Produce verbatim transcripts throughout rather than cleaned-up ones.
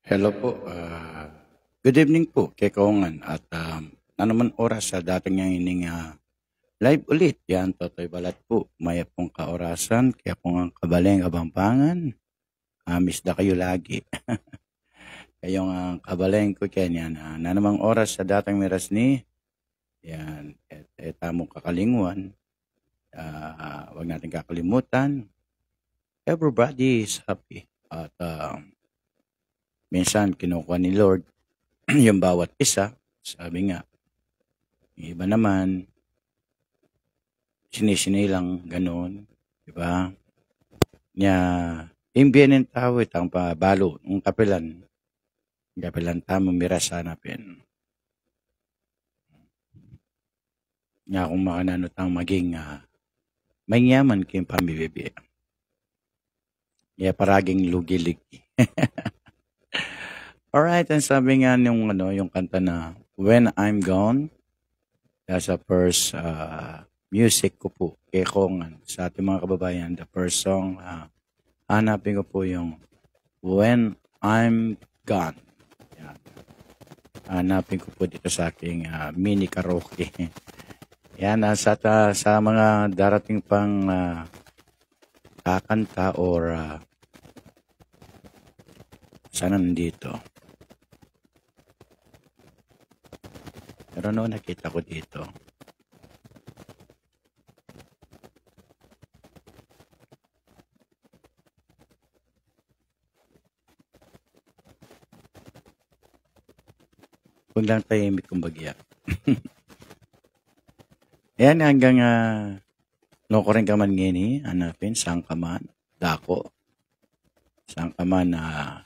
Hello po. Ah, good evening po kekayu ngan. At, ah, nanuman oras sa dating yang ining, ah, live ulit. Yan, Totoy Balat po. Mayap pung kaorasan, kekayu ngan kabaleng Kabambangan. Ah, miss da kayu lagi. Kekayu ngan kabaleng ku, keni, ah, nanumang oras sa dating miras ni, yan, e, e tamu kakalingwan. Ah, wag natin kakalimutan. Everybody is happy. At, ah, minsan kinukuha ni Lord yung bawat isa, sabi nga. Yung iba naman, sini-sini lang, ganun. Di ba? Nya, yung bie ning tau, itang pa, balu, yung kapilan. Kapilan tamu, miras sana pin. Nga kung makananu tang maging, ah, manyaman king pamibibie. Ya, paraging lugi-ligi. Alright, ang sabi nga nung, ano, yung kanta na When I'm Gone, that's the first, ah, music ku pu. Kekayu ngan, sa ating mga kababayan, the first song, ah, hanapin ku pu yung When I'm Gone. Yan. Hanapin ku pu dito sa aking, ah, mini karaoke. Yan, ah, sa, ta-, sa mga darating pang, ah, kakanta or, ah, sana nandito. Pero no, nakita ko dito. Kung lang tahimik, kumbaga. Yan, hanggang, ah, no, kuring ka man ngeni, hanapin, saan ka man, dako. Saan ka man, ah,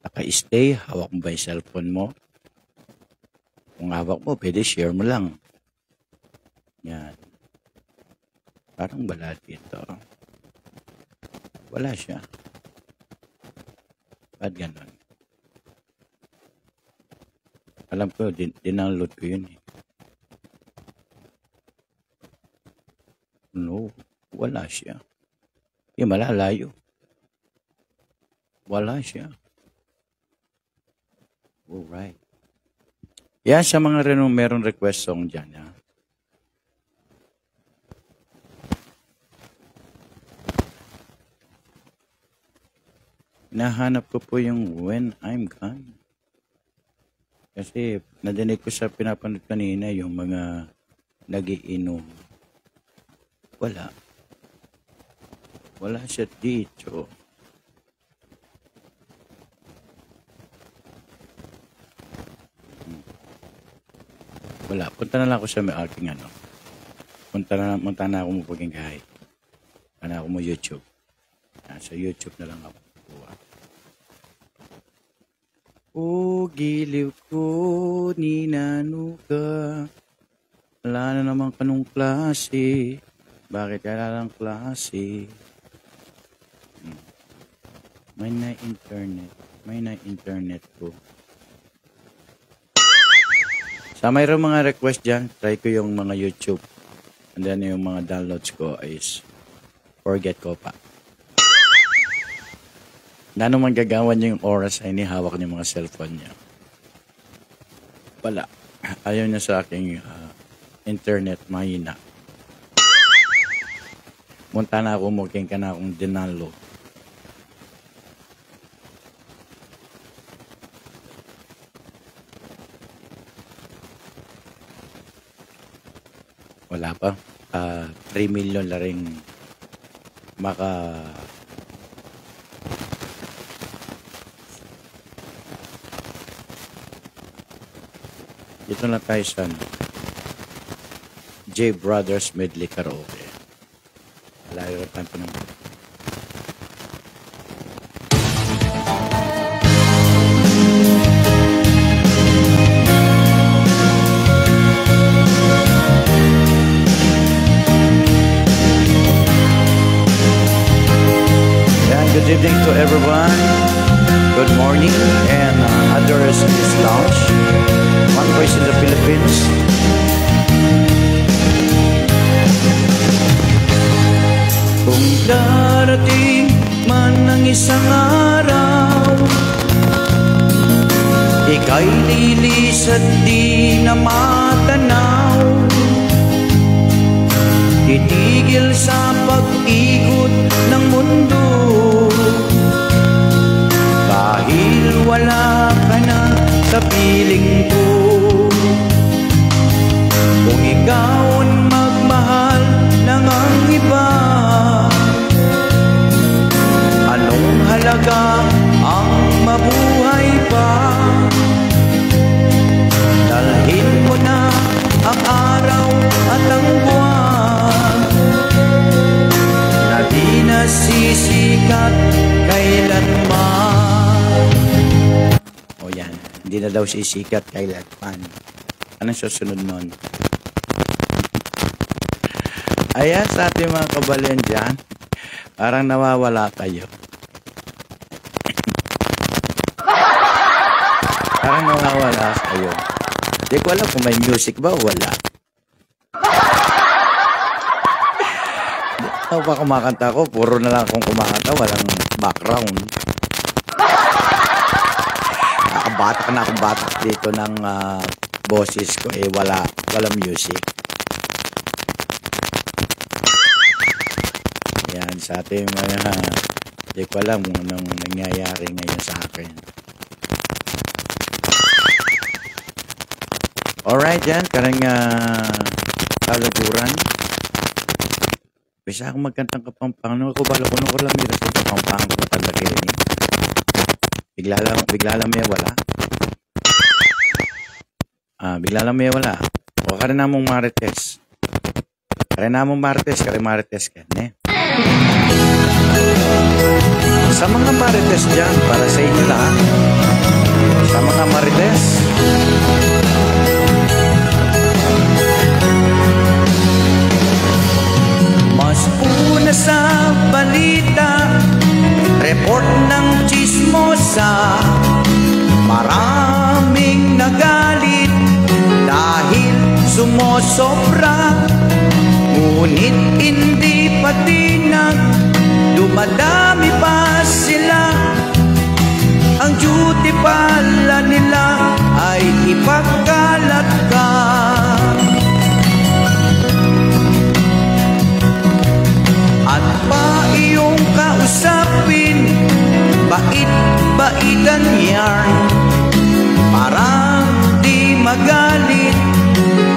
naka-stay, hawak mo ba yung cellphone mo? Kung hawak mo, pwede share mo lang. Yan. Parang wala dito. Wala siya. Ba't ganun? Alam ko, din, dindownload ko yun eh. No, wala siya. Di, malalayo. Wala siya. Alright. Yan, sa mga rin merong request song dyan, ha? Nahanap ko po yung When I'm Gone. Kasi nadinig ko sa pinapanood kanina yung mga nagiinom. Wala. Wala siya dito. Hmm. Wala. Punta na lang ako sa may aking ano. Punta na, punta na ako mo paging gahay. Punta na ako mo YouTube. Ah, sa YouTube na lang ako kukuha. O giliw ko, ninanu ka? Ala na naman kanung klase. Bakit kailangan klase? Hmm. May na internet. May na internet ko. Sa mayroong mga request dyan, try ko yung mga YouTube. And then yung mga downloads ko is forget ko pa. Nanu man gagawan niyo yung oras ay inihawak niyo mga cellphone niyo? Wala. Ayaw niya sa aking, ah, internet, mahina. Munta na ako, muking ka na akong dinalo. Wala pa. Ah, three million la ring maka-, dito na tayo sa, ano, J Brothers Medley Karaoke. Malayo na tayo pa ng Yan, good evening to everyone. Good morning and, uh, address is lounge. One Voice in the Philippines. Kung darating man ang isang araw, Ika'y lilis at di na matanaw, titigil sa pag-ikot ng mundo. Dahil wala ka na sa piling ko, kung ikaw ang magmahal ng ang iba, anong halaga ang mabuhay pa? Dalhin mo na ang araw at ang buwan na di nasisikat kailanman. O yan, hindi na daw sisikat kailanman. Anong susunod nun? Ayan, sa ating mga kabalen dyan, parang nawawala kayo. Parang nawawala kayo. Di ko alam kung may music ba o wala. Ano ba kumakanta ko? Puro na lang akong kumakanta, walang background. Nakabatak na akong batak dito ng ah, boses ko, eh, wala, walang music. Yan, sa ating mga, di ko alam kung anong nangyayari ngayon sa akin. Alright, yan, kareng ah, kaluguran. Bisa akong magkantang Kapampangan. Nung ako bala ko, nung ko lang mira sa Kapampangan ko talaga yun eh. Bigla lang, bigla lang may wala. Ah, bigla lang may wala. O, kare namung Marites. Kare namung Marites, kare Marites ka, ne? Sa mga Marites dyan, para sa inyo lahat. Sa mga Marites. Mas una sa balita, report ng tsismosa, maraming nagalit dahil sumosobra. Ngunit hindi patinag, dumadami pa sila. Ang duty pala nila ay ipagkalat ka. At pa iyong kausapin, bait-baitan yarn, para di magalit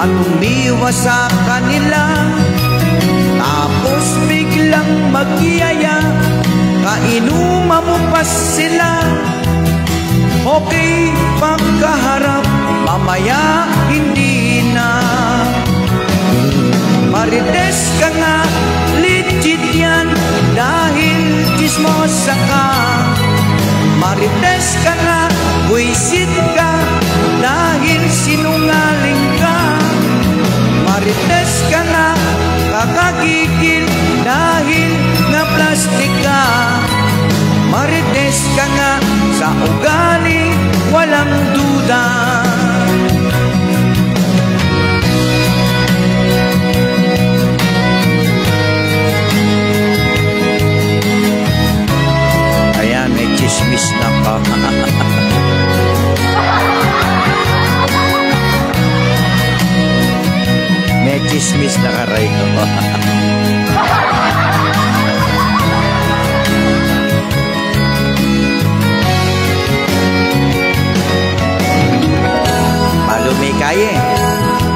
at umiwas sa kanila. Tapos biglang magyaya, kainuman mo pa sila. Okay, pagkaharap, mamaya hindi na. Marites ka nga, legit yan, dahil tsismosa ka. Marites ka nga, buwisit ka, dahil sinungaling ka. Marites ka nga, kakagigil, dahil nga plastik ka. Marites ka nga, sa ugali walang duda. Ayan, may tsismis na pa. May tsismis na, karay ko. Malume kaye.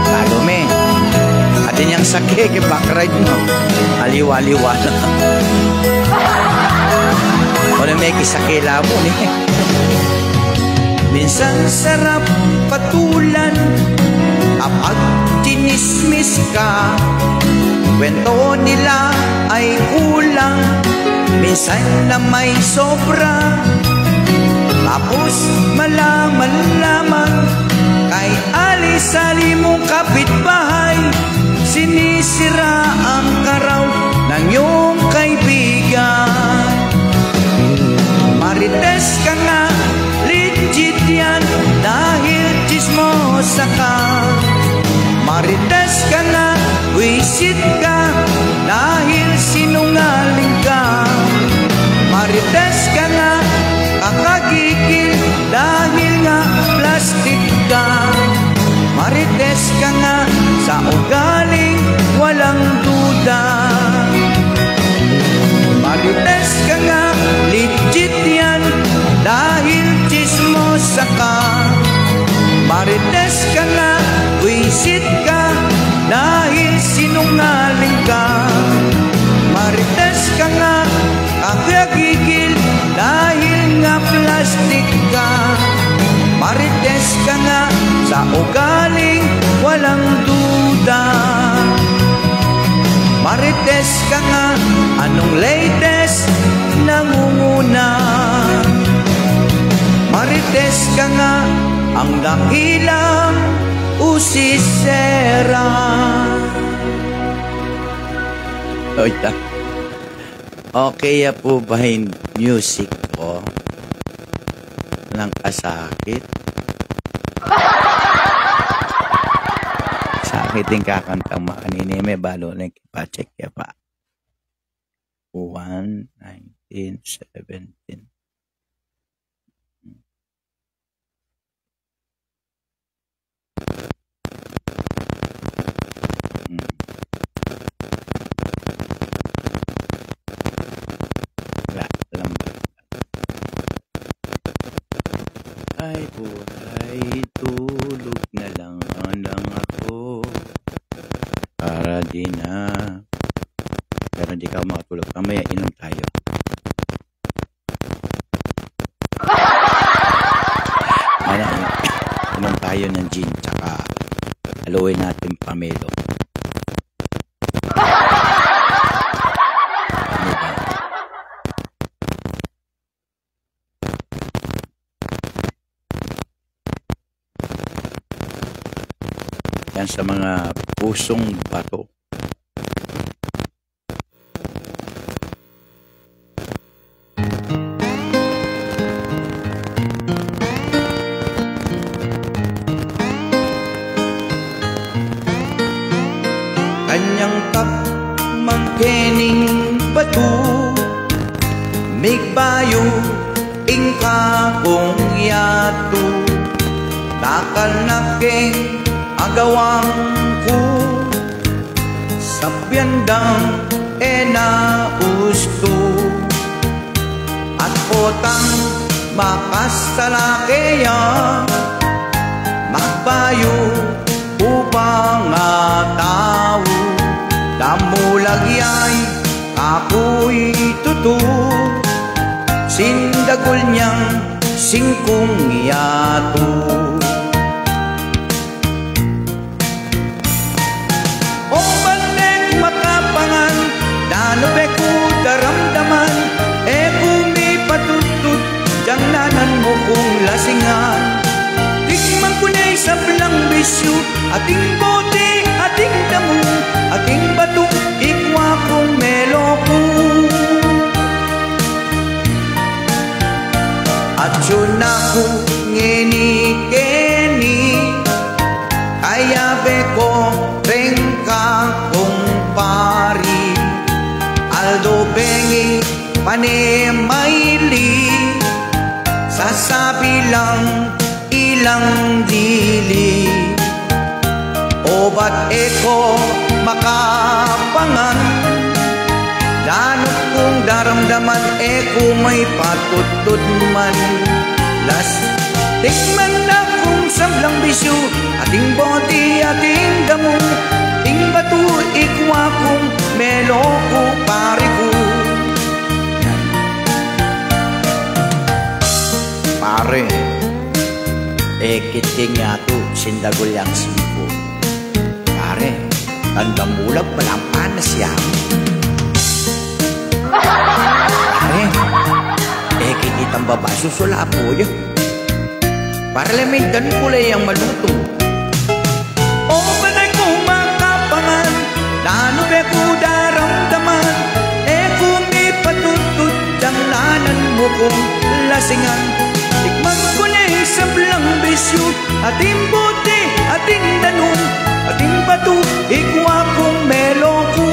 Malume. Atin yang sake ke background mo. Aliwa-aliwa na. Wala may kisake labo ni. Minsan sarap patulan kapag tinismis ka. Kwento nila ay kulang, minsan na may sobra. Tapos malaman-laman, kay ali-sali mong kapitbahay, sinisira ang karaw ng iyong kaibigan. Marites ka nga, legit yan, dahil tsismosa ka. Marites ka nga, buwisit ka, dahil sinungaling ka. Marites ka nga, kakagigil, dahil nga Astig ka, marites ka nga sa ugaling walang duda. Marites ka nga, anong latest nangunguna? Marites ka nga, ang dakilang usisera. Oy, ta. Okay ya po ba yung music ko? Walang kasakit. Sakit yung kakantang makanini, may balo na yung kipacheck ya pa. One, nineteen, seventeen. Hmm. Wala, lambat. Ay, buhay, tulog na lang, lang ako. Para di na. Pero di ka makatulog. Mamaya, inom tayo. Ano, inom tayo ng gin, tsaka haluin natin pamelo. Ano ba? Yan sa mga pusong bato. Kanyang pagmangkening batu, migbayu ing kakung yatu, dakal na keng agawang ku, sabian dang e na ustu. At potang makasalake ya, magbayu upang a tau, damulag ya'y kapuy tutu, sindagul niyang singkung yatu. O banek makapangan, nanu be ku daramdaman, e ku mipatutut, dang nanan mu kung lasingan. Tikman ku ne sablang bisyu, ating bote, ating damu, ating batu, ikwa kung melo ku. Atyu na ku ngeni keni, kayabe ku reng kakung pari, aldo bengi pane maili, sasabi lang ilang dili. O bat e ku makapangan, danu kung daramdaman, e ku mipatutut man. Las, tikman na kung sablang bisyu, ating bote, ating damu, ing batu, ikwa kung melo ku, pari ku. Pare, e kit king yatu, sindagul yang singku. Pare, tanda mu lang, balang panas ya. Pare, e kit itang baba, susulapo ya. Para lemindan ku le yang malutu. O banek makapangan, nanu be ku daramdaman, e ku mipatutut, dang nanan mu kung lasingan. Tikman ku ne sablang bisyu, ating bote, ating danum, ating batu, ikwa kung melo ku.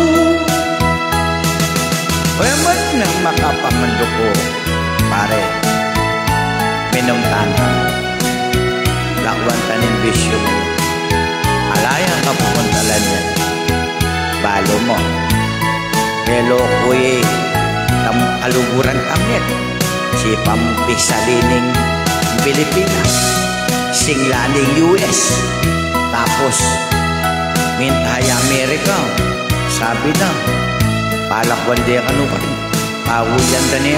Emat nang makapamandu ku, pare, minum tana. Lakwan ta ning bisyu mu. Ala yang kapupuntalan yan. Balu mu. Melo ku i tam-, kaluguran tamyat. Sipampisali ning Pilipinas, singla ning U S, tapos minta ya Amerika. Sabi na, palakwan de kanu ka rin. Pawul yan da ne.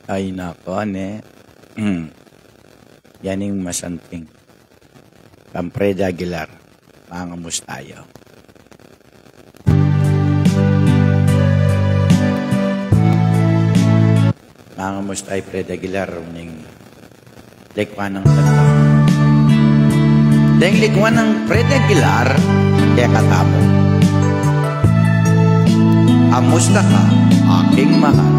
Ay, nako, ne. Hmm. Yan ing masanting. Kang Fred Aguilar, mangamusta ya. Mangamusta i Fred Aguilar, uling likwan nang kanta. Deng likwan nang Fred Aguilar, kekatamu. Amusta ka, aking mahal?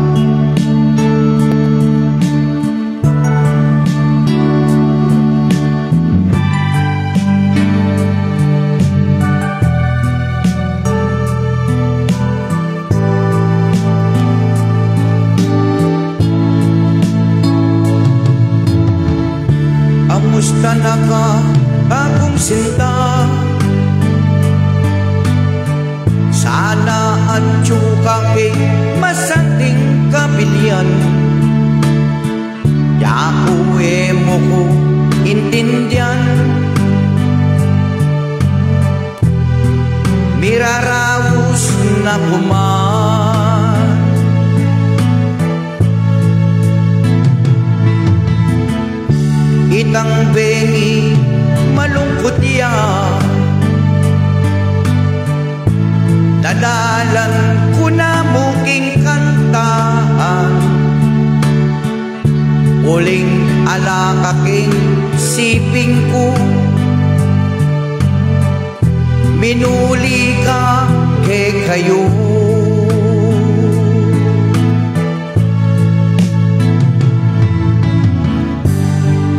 Amusta na ka, kakung sinta? Sana atyu ka king masanting kabilian. Yaku e mu ku intindian. Miraraus na ku man. Itang bengi malungkut ya. Dadalan ku na mu king kantaan. Uling ala ka king siping ku, minuli ka kekayu.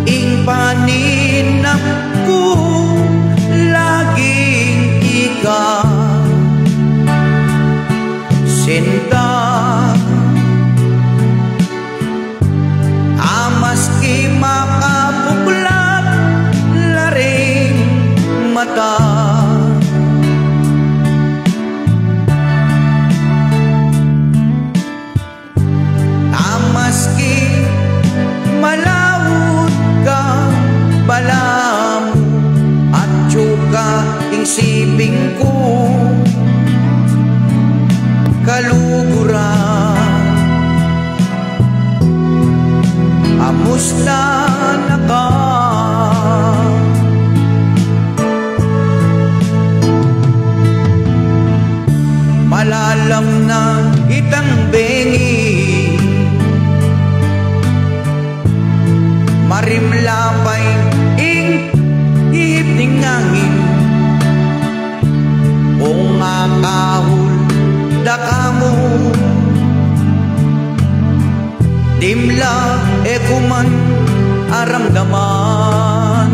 Ing paninap ku laging ika, sinta. A maski makabuklat la ring mata, a maski malaut ka, balamu atyu ka king siping ku, kaluguran. Amusta na ka? Malalam na itang bengi, marimla pa ing ihip ning angin. Kung makahul da ka mu, dimla e ku man aramdaman.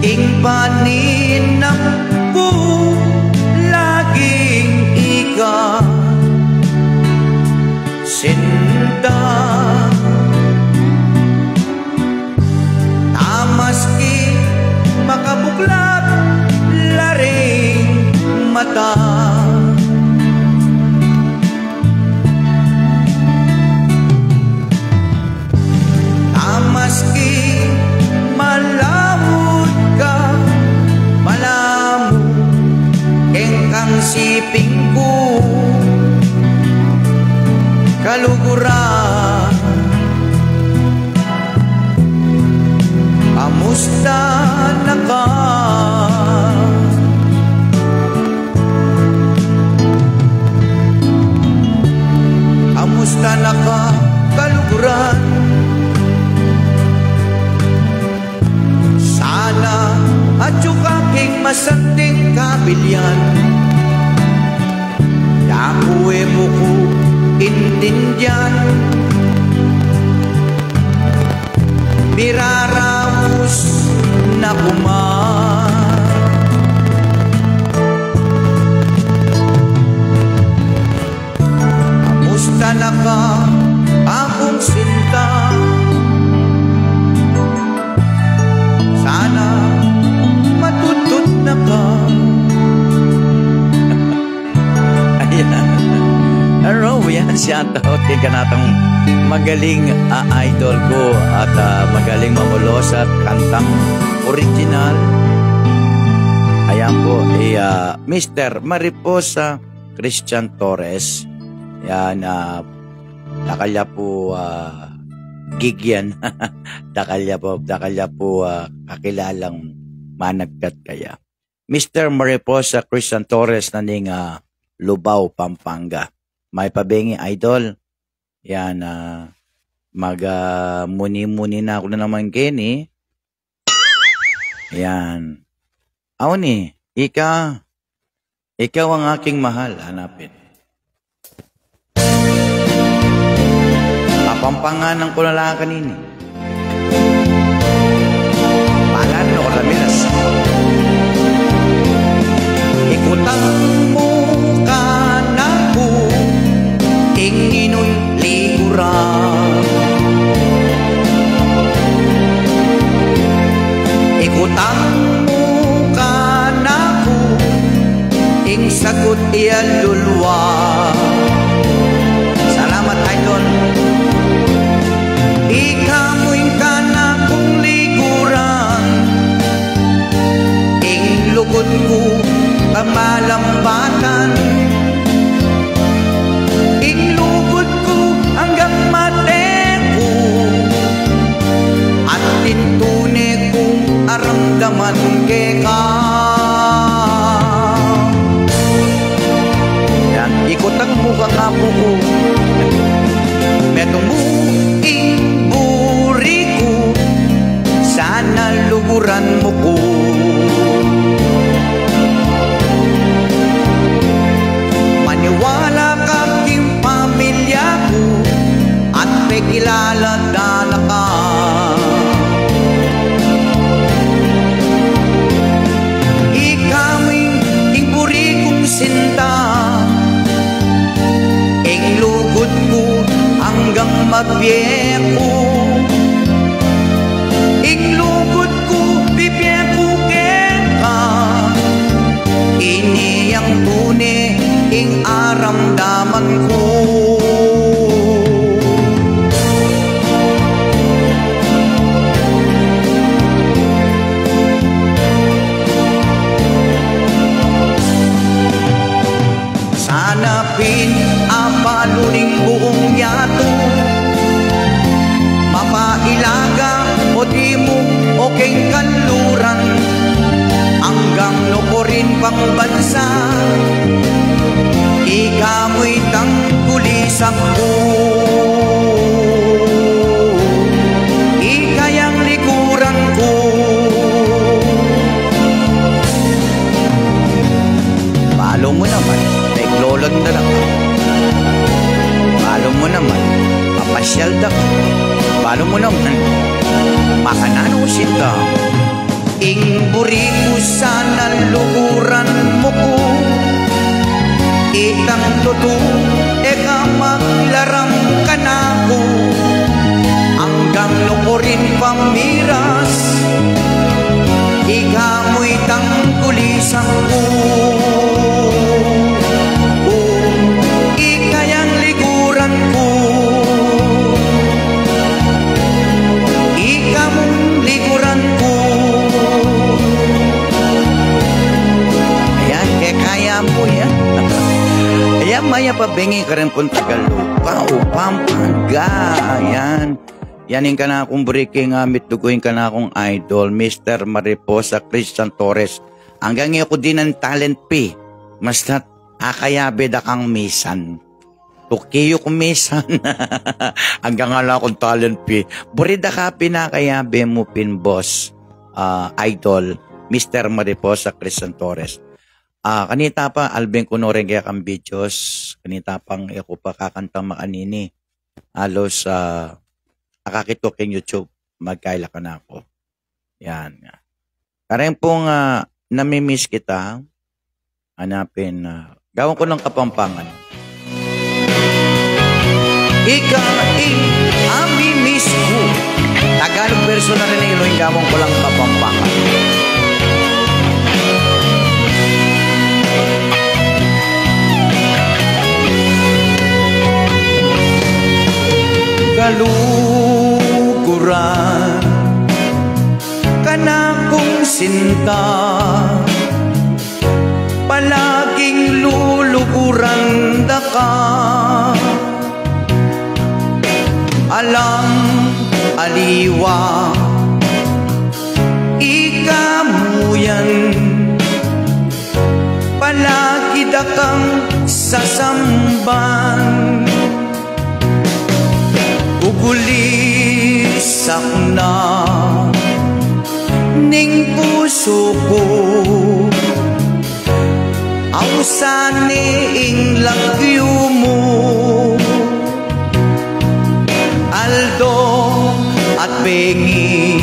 Ing paninap ku laging ika, sinta. A maski makabuklat la ring mata, a maski malaut ka, malamu keng kang siping ku, kaluguran. Amusta na ka? Amusta na ka, kaluguran? Sana atyu ka king masanting kabilian. Yaku e mu ku intindian. Miraraus na ku man. Amusta na ka, akung sinta? Sana matutut na ka. Ayan. Hello, yan. Shout out keng kanatang magaling, ah, idol ku at, ah, magaling mamulos at kantang original. Ayan po, eh, ah, Mister Mariposa Christian Torres. Yan, ah, dakal ya po, ah, gig yan. Dakal ya po, dakal ya po, ah, kakilalang managkat kaya. Mister Mariposa Christian Torres na ning, ah, Lubao, Pampanga. May pabengi, idol. Yan, ah, mag, ah, muni-muni na ako na naman keni. Yan. Aw ni, ika, ikaw ang aking mahal, hanapin. Kapampanganan ko na lang kanini. Palan no, Ramilas. Ikutang mu kanaku ing inun liguran. Ikutang mu kanaku ing sagut ya luluwa. Salamat, idol. Ika mu ing kanakung liguran, ing lugud ku kamalambatan, ing lugud ku anggang mate ku, at ing tune kung aramdaman keka. Yan, ikutang mu kanaku, metung mu ing buri ku, sana luguran mu ku. Maniwala ka king pamilya ku at pekilala da na ka. Ika mu ing buri kung sinta, ing lugud ku anggang mabie ku, ing lugud ku bibie ku keka. Ini yang tune ing aramdaman ku. Sana pin apalu ning buung yatu, mapailaga o di mu o keng kanluran, anggang nukarin pang bansa, ika mu itang kulisang ku, ika yang liguran ku. Balu mu naman, meglolon da ka. Balu mu naman, papasyal da ka. Balu mu naman, makananu sinta. Ing buri ku sana luguran mu ku. Itang tutu e ka maglaram kanaku, anggang nukarin pamiras, ika mu itang kulisang ku. Ika yang liguran ku, ika mung liguran ku. Ayan, kekaya mu yan. Ayan, mayap a bengi karin pung taga Lubao, Pampanga. Ayan. Yan ing kanakung buri king mitdugu ing kanakung idol, Mister Mariposa Christian Torres. Anggang e ku dinan talent fee. Masta't akayabe da kang misan. Tuki yu ku misan. Anggang ala kung talent fee. Buri da ka pin, akayabe mu pin, boss, ah, idol, Mister Mariposa Christian Torres. Ah, kanita pa, albing ku no rin kaya kang videos. Kanita pang e ku pa kakanta makanini. Alos, ah, akakit ku king YouTube, magkaila kanaku. Yan. Kareng pung, ah, namimiss kita, hanapin, ah, gawan ku ng Kapampangan. Ika ing amimiss ku. Tagalog version na rin, ilu ing gawan ku lang Kapampangan. Kaluguran, kanakung sinta, Kurang da ka alang aliwa, ika mu yan palagi da kang sasamban. Ugulisak na ning pusu ku, ausan ne ing lagyu mu. Aldo at bengi,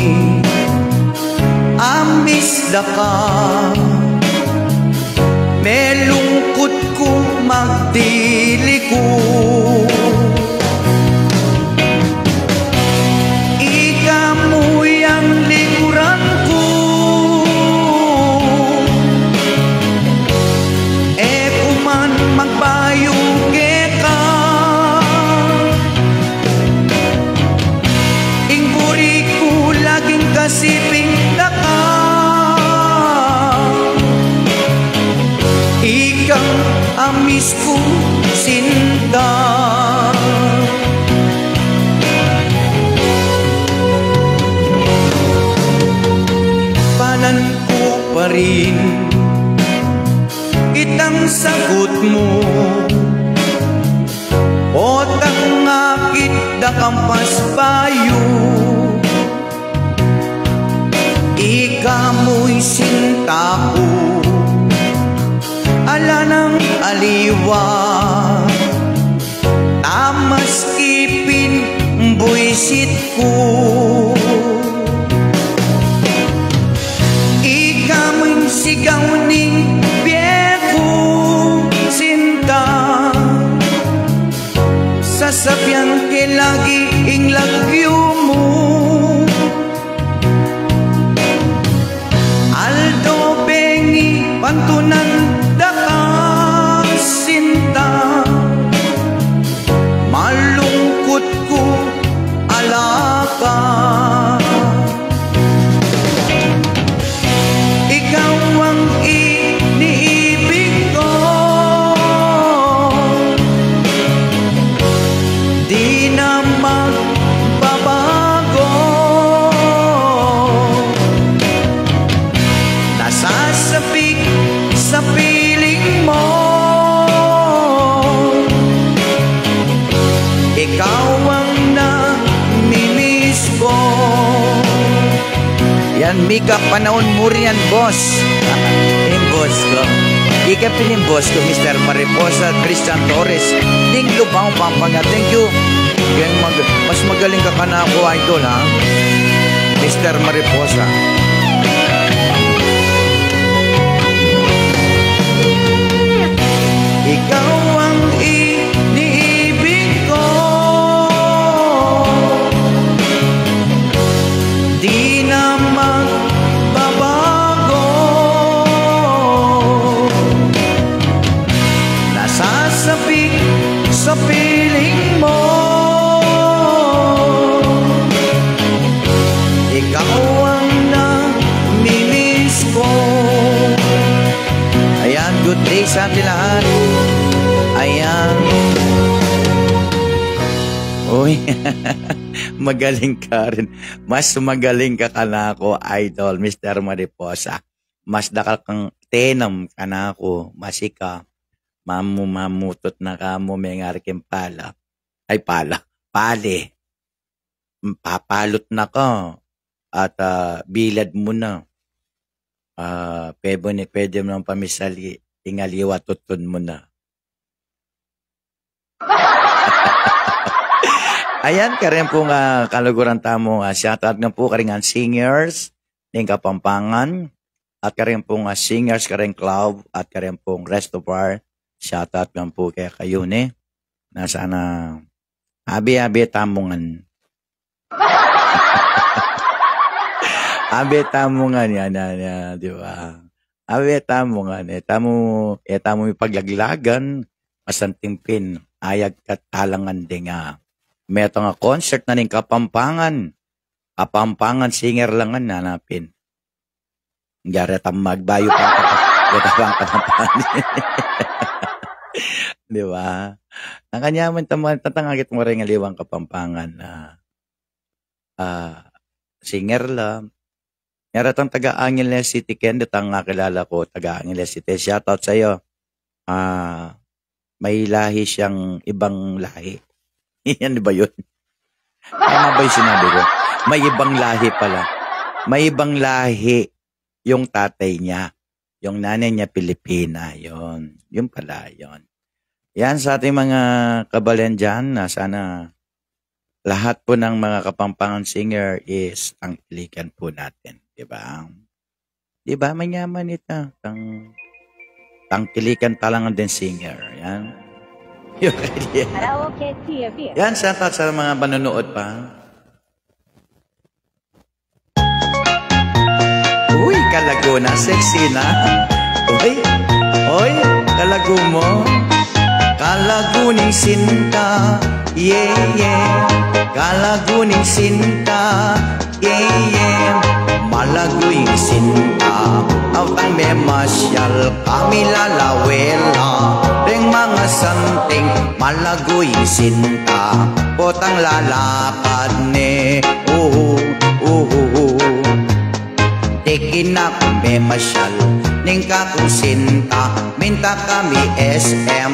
amis da ka, melungkut ku magdili ku. Ika mu yang likuran ku, e ku man magbayu keka. Ing buri ku laging kasiping da ka. Ikang amis ku sinta. Panan ku pa rin itang sagut mu. Potang akit da kang pasbayu, ika mu'y sinta ku, ala nang aliwa. Tamaski pin buisit ku, ika mu'y sigaw ning bie ku sinta. Sasabian ke lagi ing lagyu mu. Aldo bengi pantunan da ka sinta. Malungkut ku ala ka. Ikaw ang iniibig ko, di na magbabago. Nasasabik sa piling mo, ikaw ang namimiss ko. Yan, mika panaun mu rin yan, boss. Ing boss ku. Ika pin ing boss ku, Mister Mariposa, Christian Torres. Ning Lubao, Pampanga. Thank you. Kaya mag-, mas magaling ka kanaku, idol, ha? Mister Mariposa. Ikaw ang iniibig ko, di na magbabago. Nasasabik sa piling mo, ikaw ang namimiss ko. Ayan, good day sa atin lahat. Ayan. Uy, magaling ka rin. Mas magaling ka kanaku, idol, Mister Mariposa. Mas dakal kang tenam kanaku, mas ika, mamu-, mamutut na ka mu, mengaring pala. Ay, pala. Pale. Papalut na ka. At, ah, bilad mu na. Ah, pwede ni, pwede mu nang pamisali, ing aliwa tutud mu na. Ayan, karing pung, ah, kaluguran tamu, ah, shoutout ngan pu karing singers ning Kapampangan, at karing pung, ah, singers karing club, at karing pung resto bar, shoutout ngan pu kekayu ne. Na sana, abe-abe tamu ngan. Abe tamu ngan, yan, yan, yan, di ba? Abe tamu ngan, e tamu, e tamu mipaglaglagan, masanting pin, ayag kat talangan deng, ah, metung a concert na ning Kapampangan, Kapampangan singer la ngan, nanapin. Gari tang magbayu pa, gari tang pangkatapan. Di ba? Ang kanya man, tama, tatangakit mo rin ng aliwang Kapampangan na, ah, singer la. Meron tang taga Angeles City, Ken, datang kakilala ko, taga Angeles City. Shoutout sa'yo. Ah, may lahi siyang ibang lahi. Yan, di ba yun? Tama ba yung sinabi ko? May ibang lahi pala. May ibang lahi yung tatay niya. Yung nanay niya, Pilipina. Yun. Yun pala, yun. Yan sa ating mga kabalen dyan, na sana lahat po ng mga Kapampangan singer is tangkilikan po natin, di ba? Di ba? Manyaman ita. Tang, tangkilikan talangan din singer. Yan. Karaoke T V. Yan, shout out sa mga manonood pa. Uy, kalagu na, sexy na. Uy, uy, kalagu mo. Kalagu ning sinta, yeah, yeah. Kalagu ning sinta, yeah, yeah. Malagu ing sinta, autang memasyal kami lalawela. Deng mga santing, malagu ing sinta, potang lalakad ne. Uhu, uhu, uhu. Tikin na kung memasyal ning kakung sinta, minta kami S M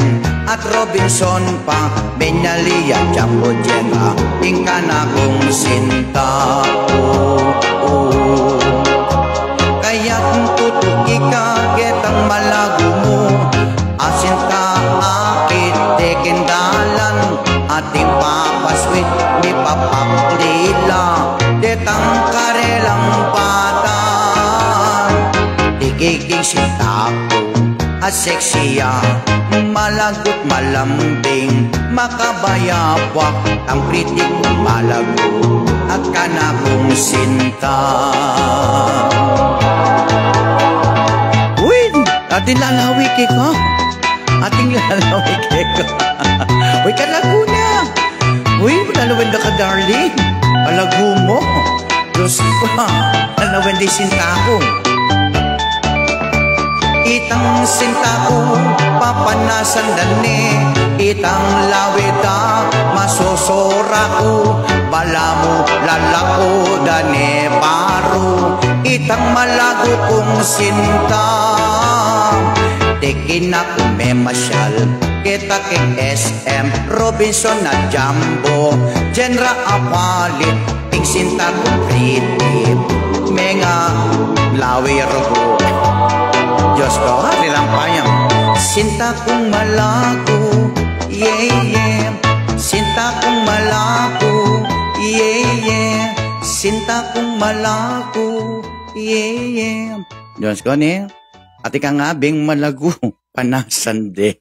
at Robinson pa, Menalia, Jumbo Jenga, ing kanakung sinta. Oh, oh. Kaya't tutu ika ketang malagu mu, asin ka akit tikin dalan, ating papaswit mipapaklila, detang karelang bata. Tigiging sinta ku, a sexy ya, malagu't malambing, makabayabak, ang pretty kung malagu, at kanakung sinta. Uy, ating lalawi kiko. Ating lalawi kiko. Uy, kalagu na. Uy, lalawen da ka, darling. Kalagu mo. Diyos ko, lalawen di sinta ku. Itang sinta ku, papanasan da ne. Itang lawe da, masosora ku. Balamu, lalaku da ne baru. Itang malagu kung sinta. Tikin na kung memasyal, kita king S M, Robinson at Jumbo, Jenra apalit, ing sinta kung pretty, menga lawi rugu. Diyos ko, ha, nilampayang. Sinta kung malagu, yeah, yeah. Sinta kung malagu, yeah, yeah. Sinta kung malagu, yeah, yeah. Diyos ko, ni, ati ka nga bing malagu, panasan de.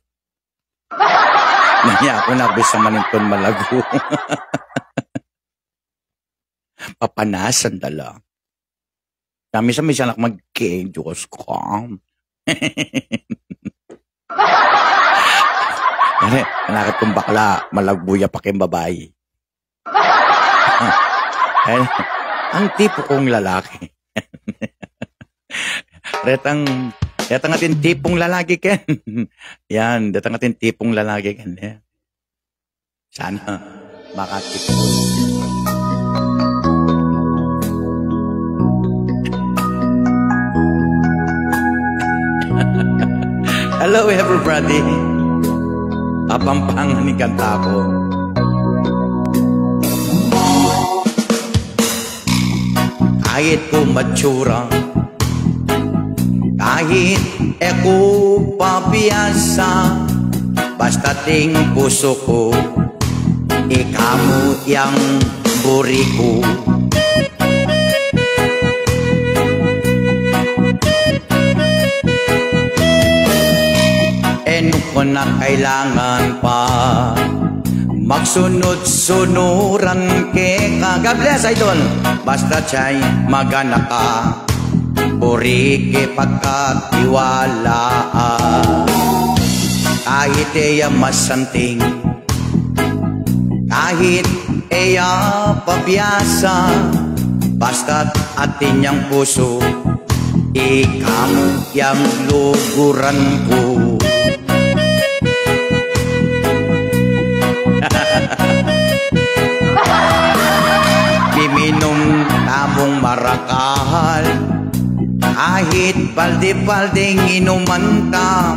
Nanya ku na bisa manintun malagu. Papanasan da la. Kami sa misan ak magking, Diyos ko. Ano, anakat kung bakla, malagu ya pa king babai. Ay, ang tipo kung lalaki. Retang, retang atin tipung lalaki, Ken. Yan, retang atin tipung lalaki, Ken. Eh. Sana makatipung. Hello, everybody. Kapampangan ing kanta ku. Kahit ku matsura, kahit e ku pabiasa, basta ting pusu ku, ika mu yang buri ku. E nu ku na kailangan pa magsunud-sunuran keka. God bless, idol. Basta siya'y magana ka, buri ke pagkatiwalaan. Kahit e ya masanting, kahit e ya pabiasa, basta't atin yang pusu, ika mu yang luguran ku. Akahal, kahit balde-baldeng inuman ta,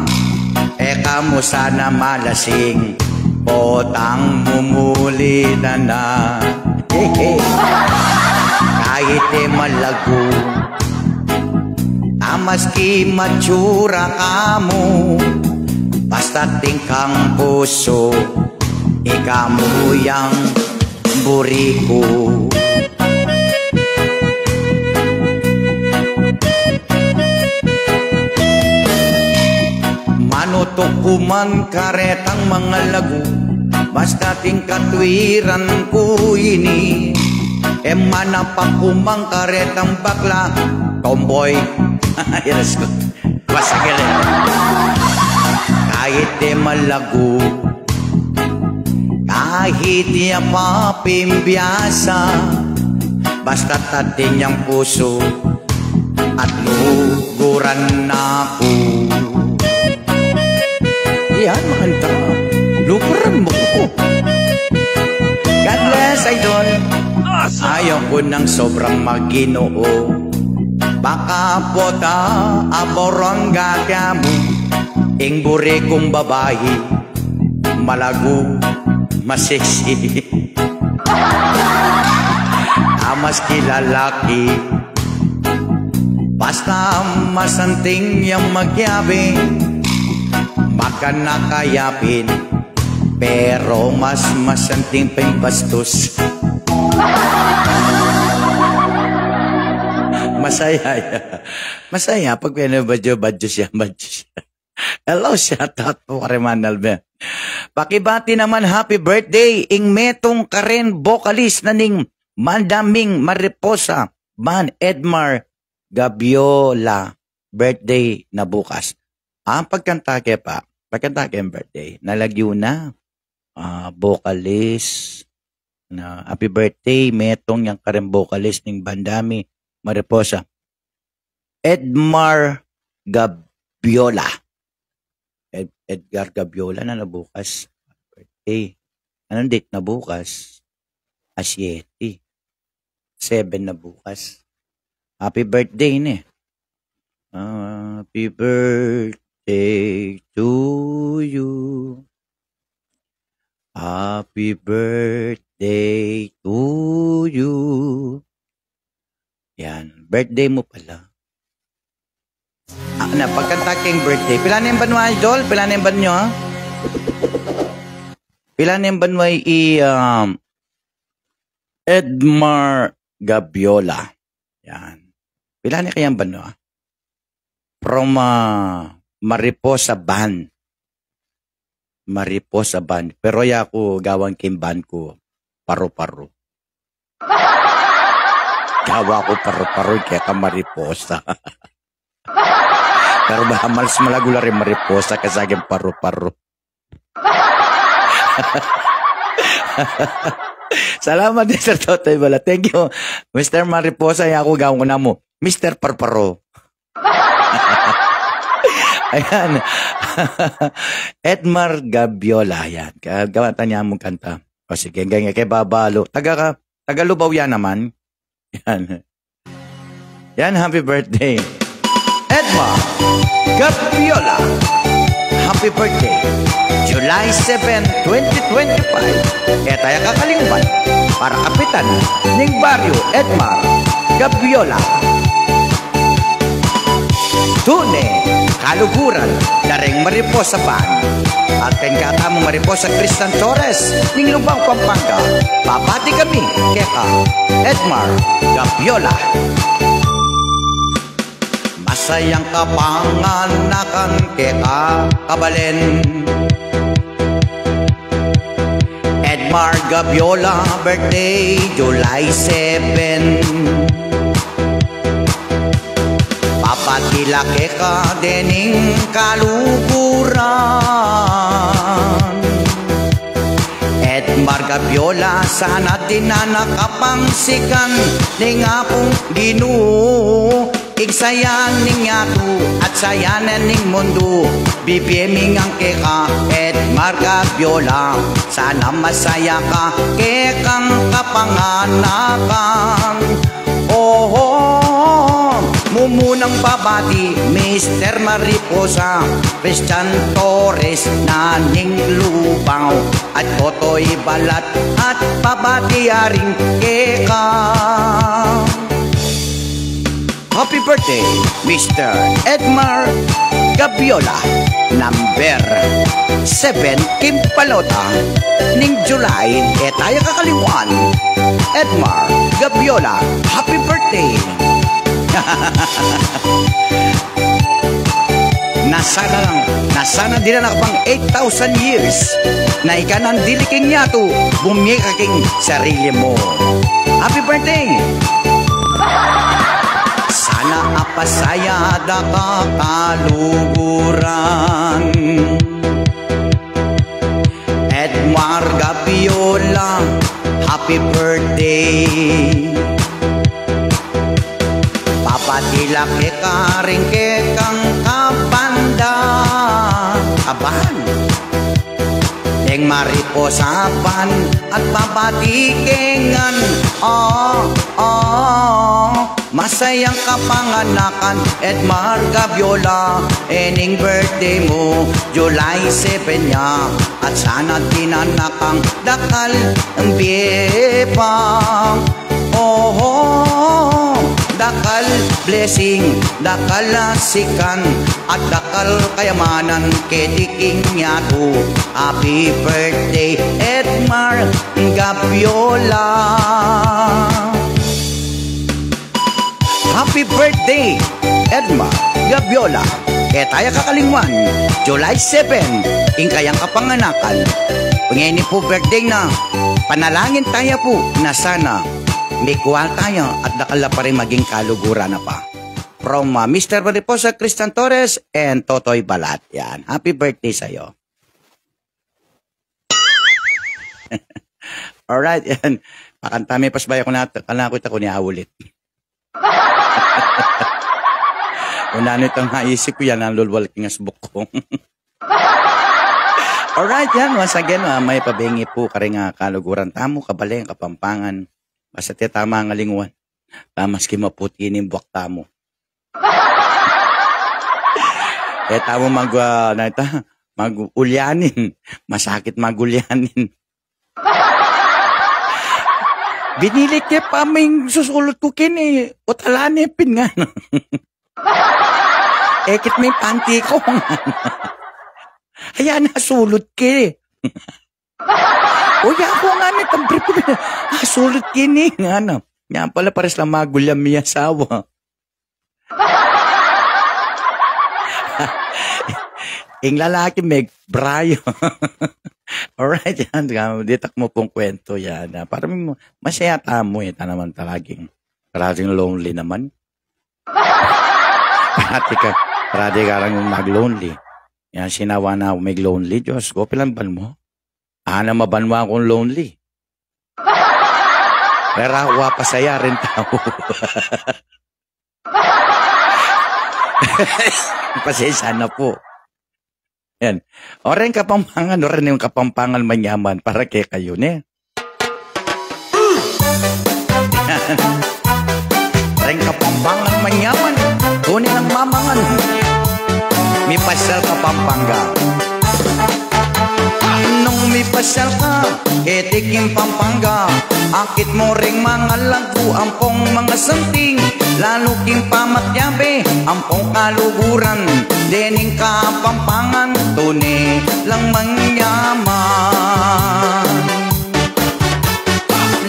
e ka mu sana malasing, potang mumuli na na. Kahit e malagu, a maski matsura ka mu, basta atin kang pusu, ika mu yang buri ku. Manutuk ku man karetang mangalagu, basta atin katwiran ku ini. E manapak ku man karetang bakla, tomboy. Yes. Masagili. Kahit e malagu, kahit ya pa pimbiasa, basta atin yang pusu at luguran na ku. Yan, maganda. Luguran mu ku. God bless, idol. Ayaku nang sobrang maginoo. Baka pota aborong gagamu, ing buri kung babai, malagu, masiksi. A maski lalaki, basta masanting yang magyabe, makanakayapin, pero mas masanting pa ing bastus. Masaya ya. Masaya pag pinabadyo-badyo siya, badyo siya. Hello, shout out po kay Manalbe. Pakibati naman happy birthday ing metung karen vocalist na ning Banda ming Mariposa Band, Edmar Gabiola. Birthday na bukas. Ah, pagkanta ke pa. Pagkanta ke ing birthday. Nalagyu na. Ah, vocalist. Na, happy birthday, metung yang karen vocalist ning Banda ming Mariposa. Edmar Gabiola. Ed-, Edgar Gabiola na na bukas. Birthday. Anong date na bukas? A siete. Seven na bukas. Happy birthday, ne. Happy birthday to you. Happy birthday to you. Yan. Birthday mu pala. Ah, na, pagkanta king birthday. Pila na ing banwa, idol? Pila na ing banwa? Pila na ing banwa i, um, Edmar Gabiola? Yan. Pila na kayang banwa? From, ah, Mariposa Band. Mariposa Band. Pero ya ku gawan king band ku, Paru-Paru. Gawa ku Paru-Paru, keka Mariposa. Pero ba, malas malagu la ring Mariposa kesa king Paru-Paru. Salamat, Mister Totoy Bala. Thank you, Mister Mariposa. Ya ku gawan ku na mu, Mister Paru-Paru. Ayan. Edmar Gabiola, ayan. Kaya gawa tanya mung kanta. O sige, ganyan kay babalo. Taga ka, taga Lubao yan naman. Yan. Yan, happy birthday. Edmar Gabiola. Happy birthday. July seven, twenty twenty-five. E ta ya kakalingwan. Para kapitan ning baryo, Edmar Gabiola. Tune, kaluguran, da ring Mariposa Band. At keng katamung Mariposa Christian Torres, ning Lubao, Pampanga. Babati kami keka Edmar Gabiola. Masayang kapanganakan keka, kabalen. Edmar Gabiola, birthday, July seven. Papatila keka dening kaluguran. Edmar Gabiola, sana dinan na kapangsikan ning Apung Ginu. Ing saya ning yatu at saya na ning mundu, bibie mi ngan keka Edmar Gabiola. Sana masaya ka kekang kapanganakan. Oho. Nang pabati, Mister Mariposa, Christian Torres, Naning Lubao, at Totoy Balat, at pabati ya rin keka. Happy birthday, Mister Edmar Gabiola, number seven, Kimpalota, ning July, e taya kakalingwan. Edmar Gabiola, happy birthday! Na sana lang, na sana dinanak pang eight thousand years, na ika nang dili king yatu, bumie ka king sarili mu. Happy birthday! Sana apasaya da ka kaluguran. Edmar Gabiola, happy birthday. Papati la keka ring kekang kabanda. Kaban. Deng Mariposa Band at pabati ke ngan. Oh, oh. Masayang kapanganakan, Edmar Gabiola, e ning birthday mu, July seven ya, at sana dinanak kang dakal bie pa. Oho, dakal blessing, dakal asikan, at dakal kayamanan keti king yatu. Happy birthday, Edmar Gabiola. Happy birthday, Edmar Gabiola. E taya kakalingwan, July seven, ing kayang kapanganakan. Ngeni pu birthday na, panalangin taya pu na sana migwal taya at dakal la pa rin maging kaluguran na pa. From, uh, Mister Mariposa, Christian Torres, and Totoy Balat. Yan. Happy birthday sa'yo. Alright, yan. Pakanta me pas baya ku na, kanaku ita ku ni aulit. Una, nanu itang maisip ku yan, nalulwal king asbuk ku. Alright, yan. Once again, ah, mayap a bengi pu karing, ah, kaluguran tamu, kabalen, Kapampangan. Basta e ta mangalingwan. Tamaski maputi ning buak tamu. E tamu mag, ah, na ita, mag-ulyanin. Masakit mag-ulyanin. Binili ke pa ming susulut ku keni, o tala ne pin ngana. Ekit me ing panty ku. Ayan, nasulut ke. O, ya ku ngana itang brief ku. Nasulut keni ngana. Yan pala, pares la magulyam mi asawa. Ing lalaki meg-bra ya. Alright, yan. Ditak mu pung kwento yan. Ah, para mi-, masaya tamu e. Ta naman talagang, talagang lonely naman. Parati ka, parati ka lang mag-lonely. Yan, sinawa na mag-lonely. Diyos ku, pilan ban mu? Ana mabanwa kung lonely. Pero wa pa saya rin tau. Pasensya na po. Yan. O, reng Kapampangan, o, reng Kapampangan manyaman para kekayu, ne? Reng Kapampangan manyaman, tune lang mamangan. Mipasyal ka Pampanga. Nung mipasyal ka keti king Pampanga, akit mu reng mangalag ku ampong mangasanting, lalu king pamakyabe ampong kaluguran, dening Kapampangan tune lang manyaman.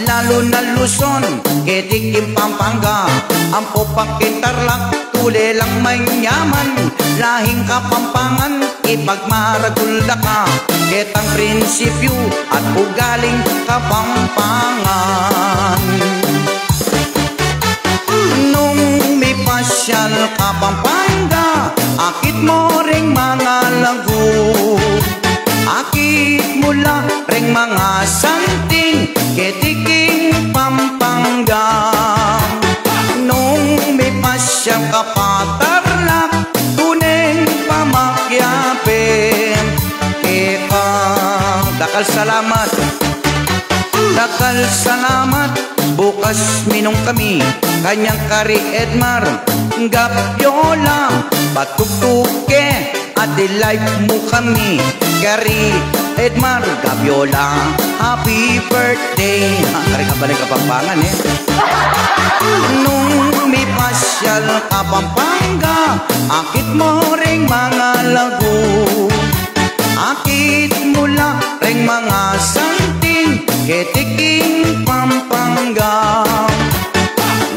Lalu na Luzon, keti king Pampanga, ampo pa king Tarlac, tune lang manyaman, lahing Kapampangan, ipagmaragul da ka, ketang prinsipyu at ugaling Kapampangan. Nung mipasyal ka Pampanga, akit mu reng mangalag ku, akit mu la reng mangasanting, keti king Pampanga. Nung mipasyal ka pa Tarlac, tuneng pamakyabe keka. Dakal salamat. Dakal salamat. Bukas minung kami kanyang kari Edmar. Gabiola, patuktuk ke at i-like mu kami. Kari Edmar Gabiola, happy birthday. Ah, kari ka pala Kapampangan, e. Nung mipasyal ka Pampanga, akit mu ring mangalagu. Akit mu la ring mangasanting keti king Pampanga.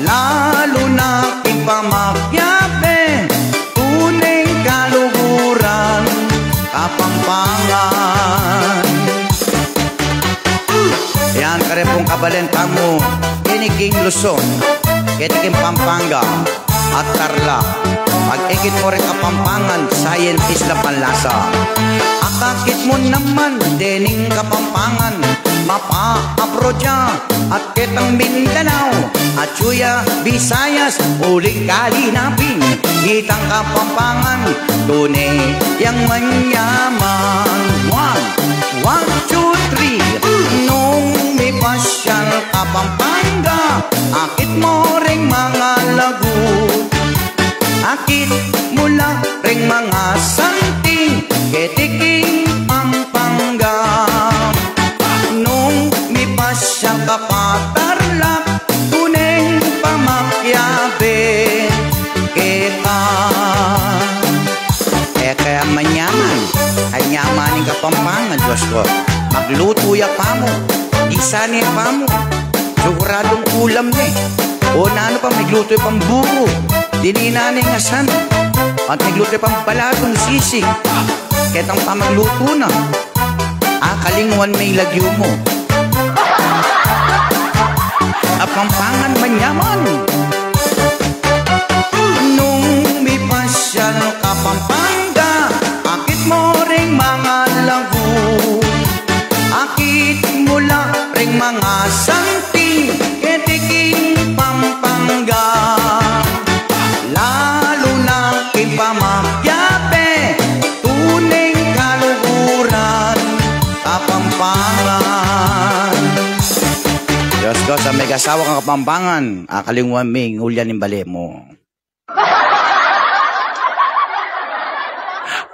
Lalu na king pamakyabe, tune ing kaluguran Kapampangan. Yan, kare pung kabalen tamu keni king Luzon, keti king Pampanga at Tarlac. Pag-ikit mu ring Kapampangan, scientist la panlasa. Akakit mu naman dening Kapampangan, mapa-abroad ya at ketang Mindanao, at suya Visayas, uling kalinapin, itang Kapampangan, tune yang manyaman. One, one, two, three. Nung mipasyal ka Pampanga, akit mu ring mangalagu. Akit mu la ring mangasanting keti king Pampanga. Nung mipasyal ka pa Tarlac, tune ing pamakyabe keka. E kaya manyaman, kanyaman ning Kapampangan, Diyos ku. Maglutu ya pamu, gisa ne pamu. Siguradung ulam ne. O nanu pa, maglutu ya pang buro, dininan ne ing asan. At maglutu ya pang baladung sisig. Ketang pamaglutu na. Akalingwan me ing lagyu mu. Kapampangan manyaman. Nung mipasyal ka Pampanga, akit mu ring mangalagu. Akit mu la ring mangasanting keti king Pampanga. Lalu na king pamakyabe, tune ing kaluguran Kapampangan. Diyos ku, sa megasawa kang Kapampangan, akalingwan me ing ulyan ning bale mu.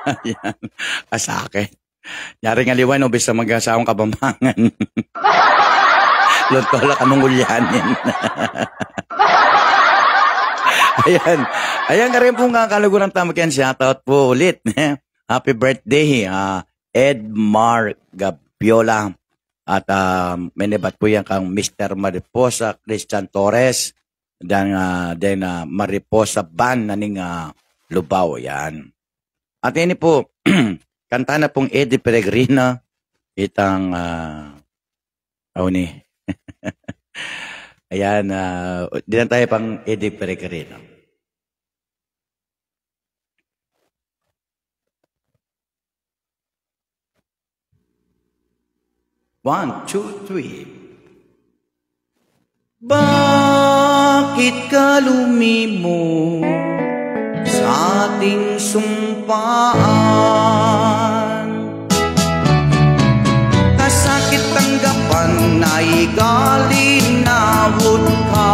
Ayan. Asakit. Nyaring aliwa, no, bisa mag-asawang Kapampangan. Lunto la kanung ulyanin. Ayan. Ayan, kare pung kaluguran tamu ken, shout out pu ulit, ne? Happy birthday, ah, Edmar Gabiola. At, ah, menebat pu yan kang Mister Mariposa Christian Torres, dan, ah, den, ah, Mariposa Band na ning, ah, Lubao, yan. At ini pu, kanta na pung Eddie Peregrina, itang, ah, aw ni. Ayan, ah, dinan tamu pang Eddie Peregrina. One, two, three. Bakit ka lumimot sa ating sumpaan? Kasakit tanggapan na ikaw linawot ka.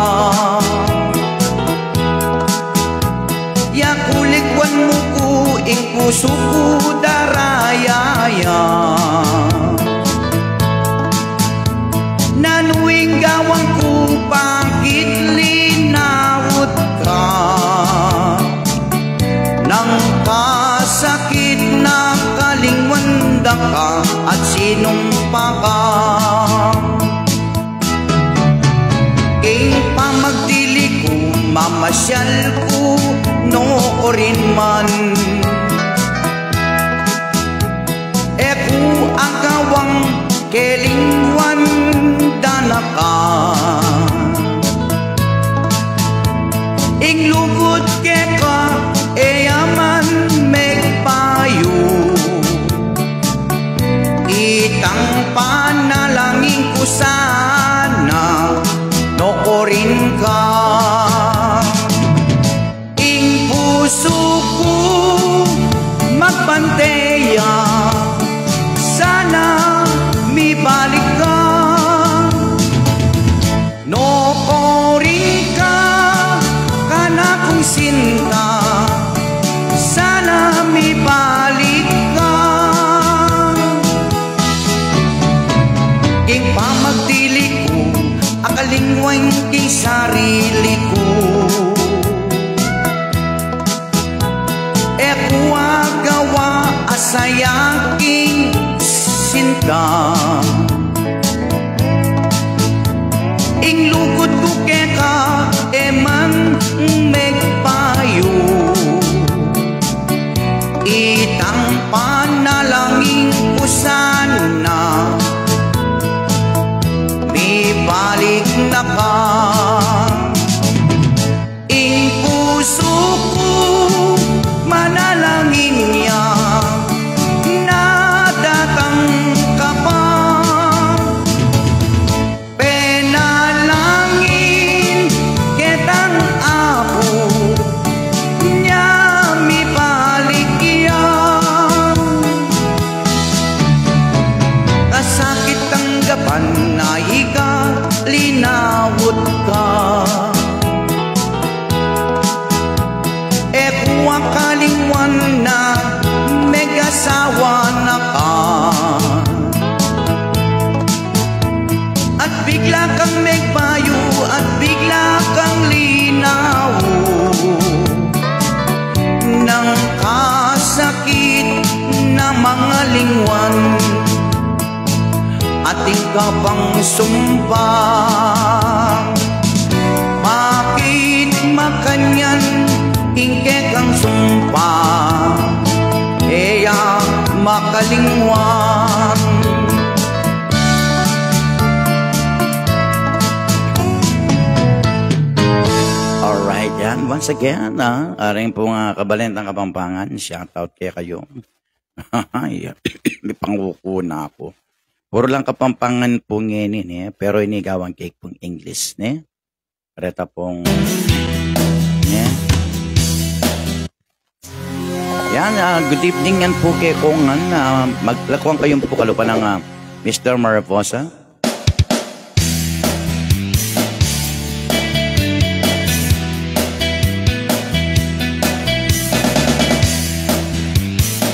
Ya ku, ligwan mu ku, ing pusu ku daraya ya. Nanu ing gawan ku, bakit linawot ka? Nang kasakit na, kalingwan da ka at sinumpa ka. King pamagdili ku, mamasyal ku, nukarin man. E ku agawang kelingwan da na ka. Ing lugud keka, e ya man megpayu. Itang panalangin ku sana, nukarin ka. Ing pusu ku magbante ya, sana mibalik ka. Nukarin ka, kanakung sinta, sana mibalik ka. King pamagdili ku, akalingwan king sarili ku. E ku agawa a sayang king sinta. Ing lugud ku keka e man megbayu. Itang panalangin ku sana mibalik na ka. Ing pusu ku manalangin ya na datang ka pa. Penalangin ketang Apu nya mibalik ya. Kasakit tanggapan na ika linawut ka. E ku akalingwan na megasawa na ka. At bigla kang megbayu, at bigla kang linawu nang kasakit na mangalingwan. Atin ka pang sumpa. Bakit makanyan ing kekang sumpa e ya makalingwan? Alright, yan. Once again, ah, aring pung, ah, Kabalintang Kapampangan, shout out kekayu. Ay, may panguko na aku. Puro lang Kapampangan pu ngeni, e. Pero ini gawan ke pung English, ne? Reta pung, ne? Yan, ah, good evening yan pu kekongan. Ah, maglakuan kayu pu kalupa nang, ah, Mister Mariposa.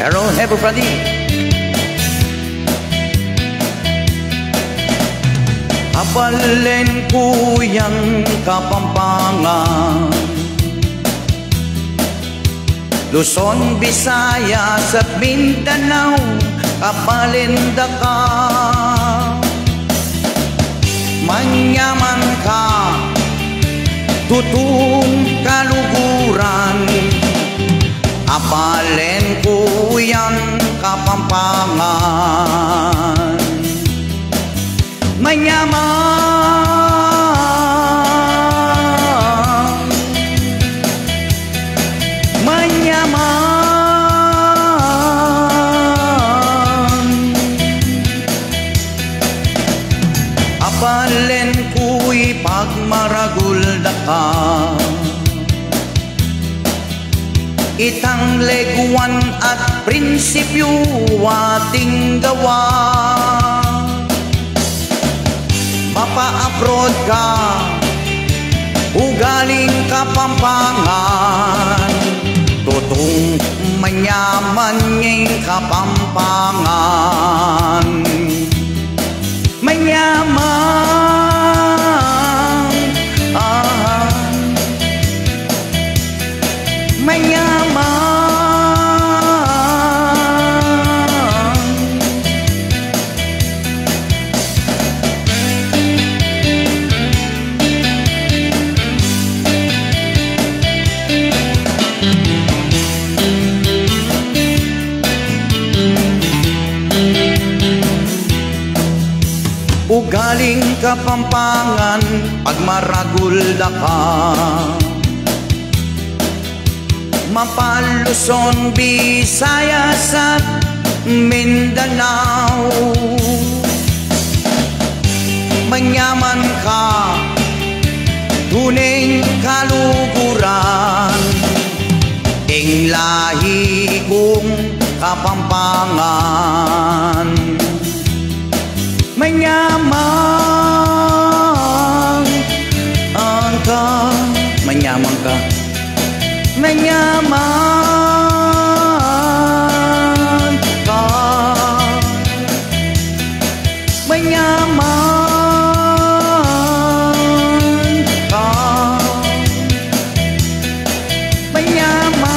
Hello, everybody. Abalen ku yang Kapampangan, Luzon, Visayas at Mindanao, abalen da ka. Manyaman ka, tutung kaluguran, abalen ku yang Kapampangan. Manyaman, manyaman, abalen ku ipagmaragul da ka. Itang leguan at prinsipyu ating gawa. Mapa-abroad ka, ugaling Kapampangan, tutung manyaman ing Kapampangan. Manyaman, ah, manyaman. Ugaling Kapampangan, pagmaragul da ka. Mapa-Luzon, Visayas at Mindanao, manyaman ka, tuning kaluguran, ing lahi kung Kapampangan. Manyaman ka, manyaman ka. Manyaman ka. Manyaman ka. Manyaman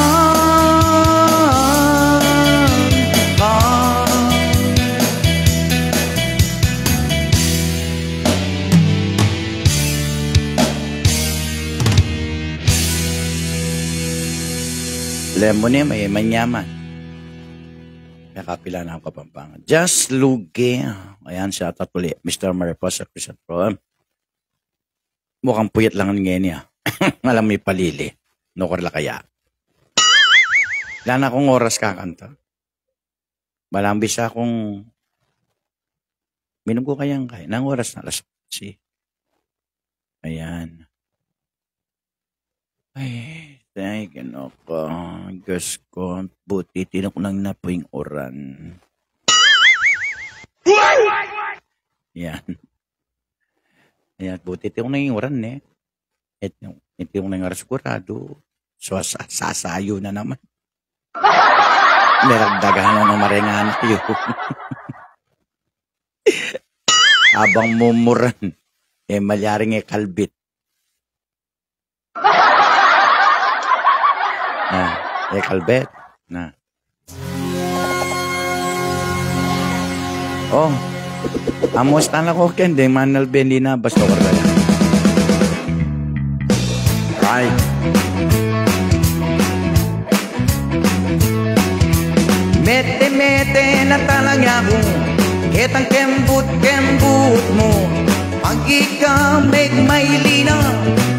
ka. Alam mo na yan, may manyaman. May kapilan ako Kapampangan. Just Luge. Ayan, shout out uli. Mister Mariposa Crisantro. Mukhang puyat lang ngayon niya. Alam mo yung palili. Nukar la kaya. Wala na akong oras kakanta. Balang bisa kung minum ko kayang kay nang oras na alas onse. Ayan. Ay, thank you, no ko. Diyos ko, buti tinuk nang napuing uran. Yan. Ayan, buti tinuk nang uran, eh. Ito, ito yung nangyari sigurado. So, sa-, sasayo na naman. Meragdagan na ng marengan yun. Abang mumuran, eh, malyaring eh, kalbit. Ah, eh, kalbit. Na. Oh, amos tana ko ken, deng manal bendi na, basta ko raya. Right. Mete-mete na talaga ku ketang kembut-kembut mu. Pag ika megmailina,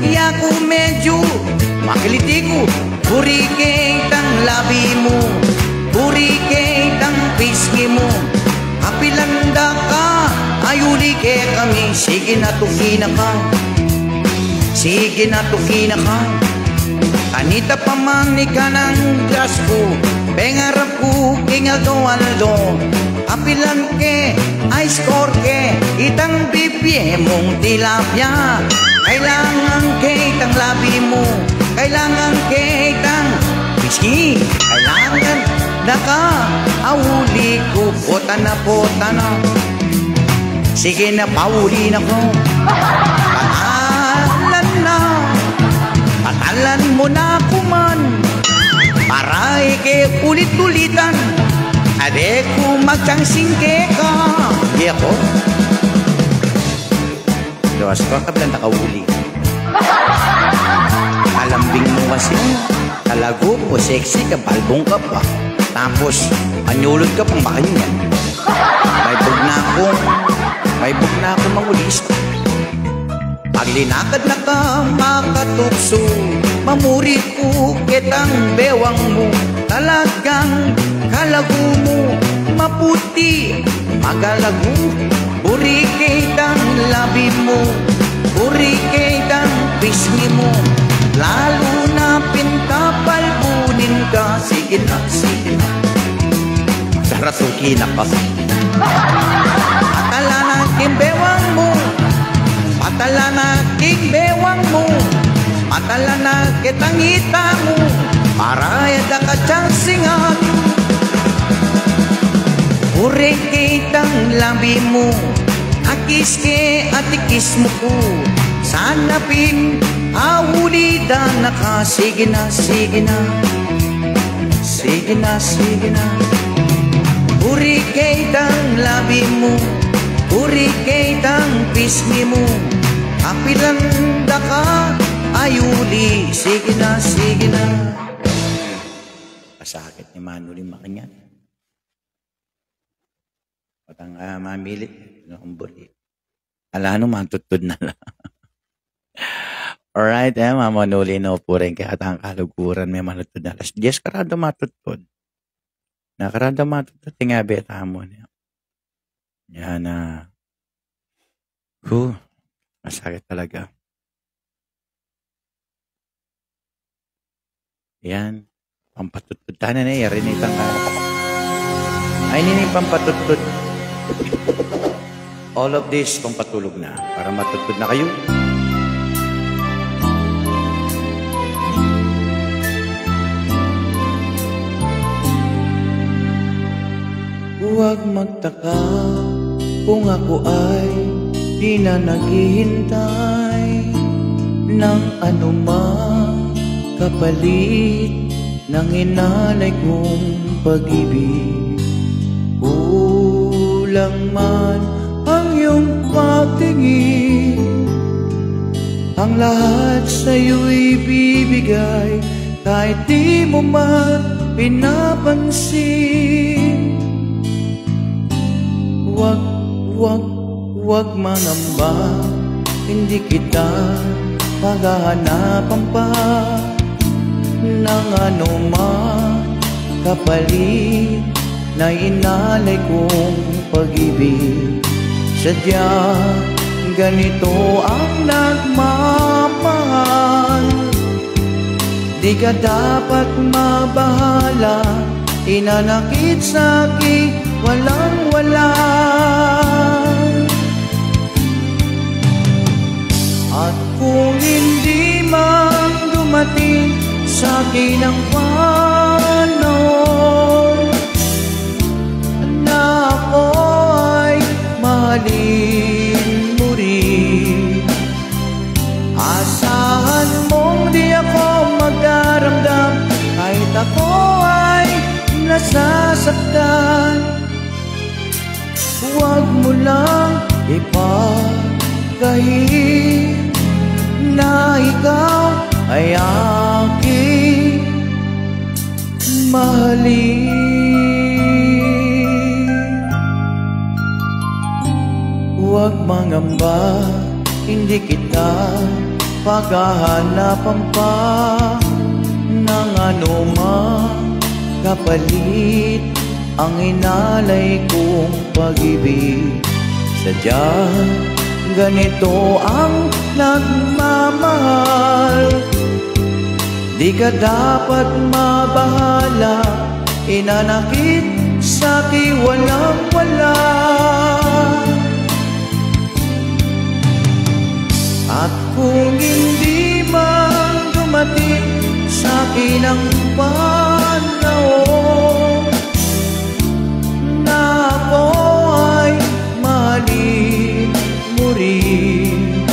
yaku medyu makiliti ku. Buri ke itang labi mu, buri ke itang pisngi mu. Kapilan da ka, ayuli ke kami, sige na tuki na ka. Sige na tuki na ka. Kanita pa man ika nang Diyos ku, pengarap ku king aldo-aldo. Kapilan ke, ay score ke, itang bibie mung tilapia. Kailangan ke itang labi mu, kailangan ke itang pisngi. Kailangan da ka, auli ku, pota na, pota na. Sige na, pauli na ku. Patalan na. Patalan mu na ku man. Para ike ulit-ulitan. Ade ku magsangsing keka. Di aku. Diyos ko, kapilan da ka uli. Alambing mu kasi. Talagu mu, sexy ka, balbung ka pa. Tapos, anyulud ka pang makanyan. May bug na aku. May bug na aku mangulis. Pag linakad na ka makatuksu, mamuri ku ketang bewang mu. Talagang kalagu mu, maputi, magalagu. Buri ke itang labi mu, buri ke itang pisngi mu, lalu na pinta palbunin ka. Sige na, sige na. Sarasuki na ka. Patalan na king bewang mu, patalan na king bewang mu, patalan na ketang ita mu, para e da ka sangsingan. Buri ke itang labi mu, akis ke at ikis mu ku. Sana pin auli da na ka. Sige na, sige na. Sige na, sige na. Buri ke itang labi mu, buri ke itang pisngi mu. Kapilan da ka, ayuli. Sige na, sige na. Pasakit ni Manuli makanyan. Patang ka mamili, no, kumburi. Ala, no, matuttud na la. Alright, e, mamanuli no pu rin kaya tang kaluguran, me, matuttud na la. Yes, karada matuttud. Na karada matuttud, tinga beta mo niya. Yan na. Hu, masakit talaga. Yan. Pampatuttud tana ne, yari ne itang, ah, ay, nini pampatuttud. All of this, pampatulug na. Para matuttud na kayu. Huwag magtaka kung ako ay di na naghihintay ng anumang kapalit ng inalay kong pag-ibig. Kulang man ang iyong pagtingin, ang lahat sa'yo'y bibigay kahit di mo man pinapansin. Huwag, huwag, huwag mangamba, hindi kita paghahanapan pa ng anumang kapalit na inalay kong pag-ibig. Sadyang ganito ang nagmamahal. Di ka dapat mabahala, inanakit sa aking walang-wala. At kung hindi man dumating sa akin ang panahon na ako ay mahalin mo rin, asahan mong di ako magdaramdam kahit ako ay nasasaktan. Huwag mo lang ipagtahi na ikaw ay aking mahalin. Huwag mangamba, hindi kita paghahanapan pa ng anumang kapalit ang inalay kong pag-ibig. Sadyang ganito ang nagmamahal. Di ka dapat mabahala, inanakit sa aking walang-wala. At kung hindi man dumating sa akin ang panahon na ako ay mahalin mo rin,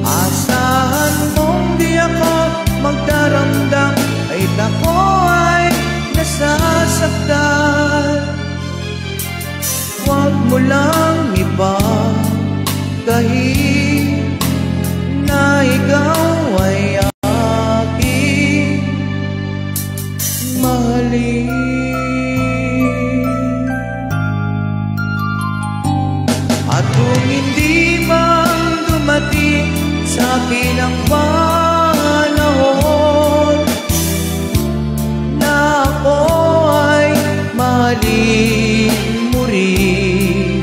asahan mong di ako magdaramdam kahit ako ay nasasaktan. Huwag mo lang ipagtahi na ikaw ay aking mahalin. At kung hindi man dumating sa akin ang panahon na ako ay mahalin mo rin,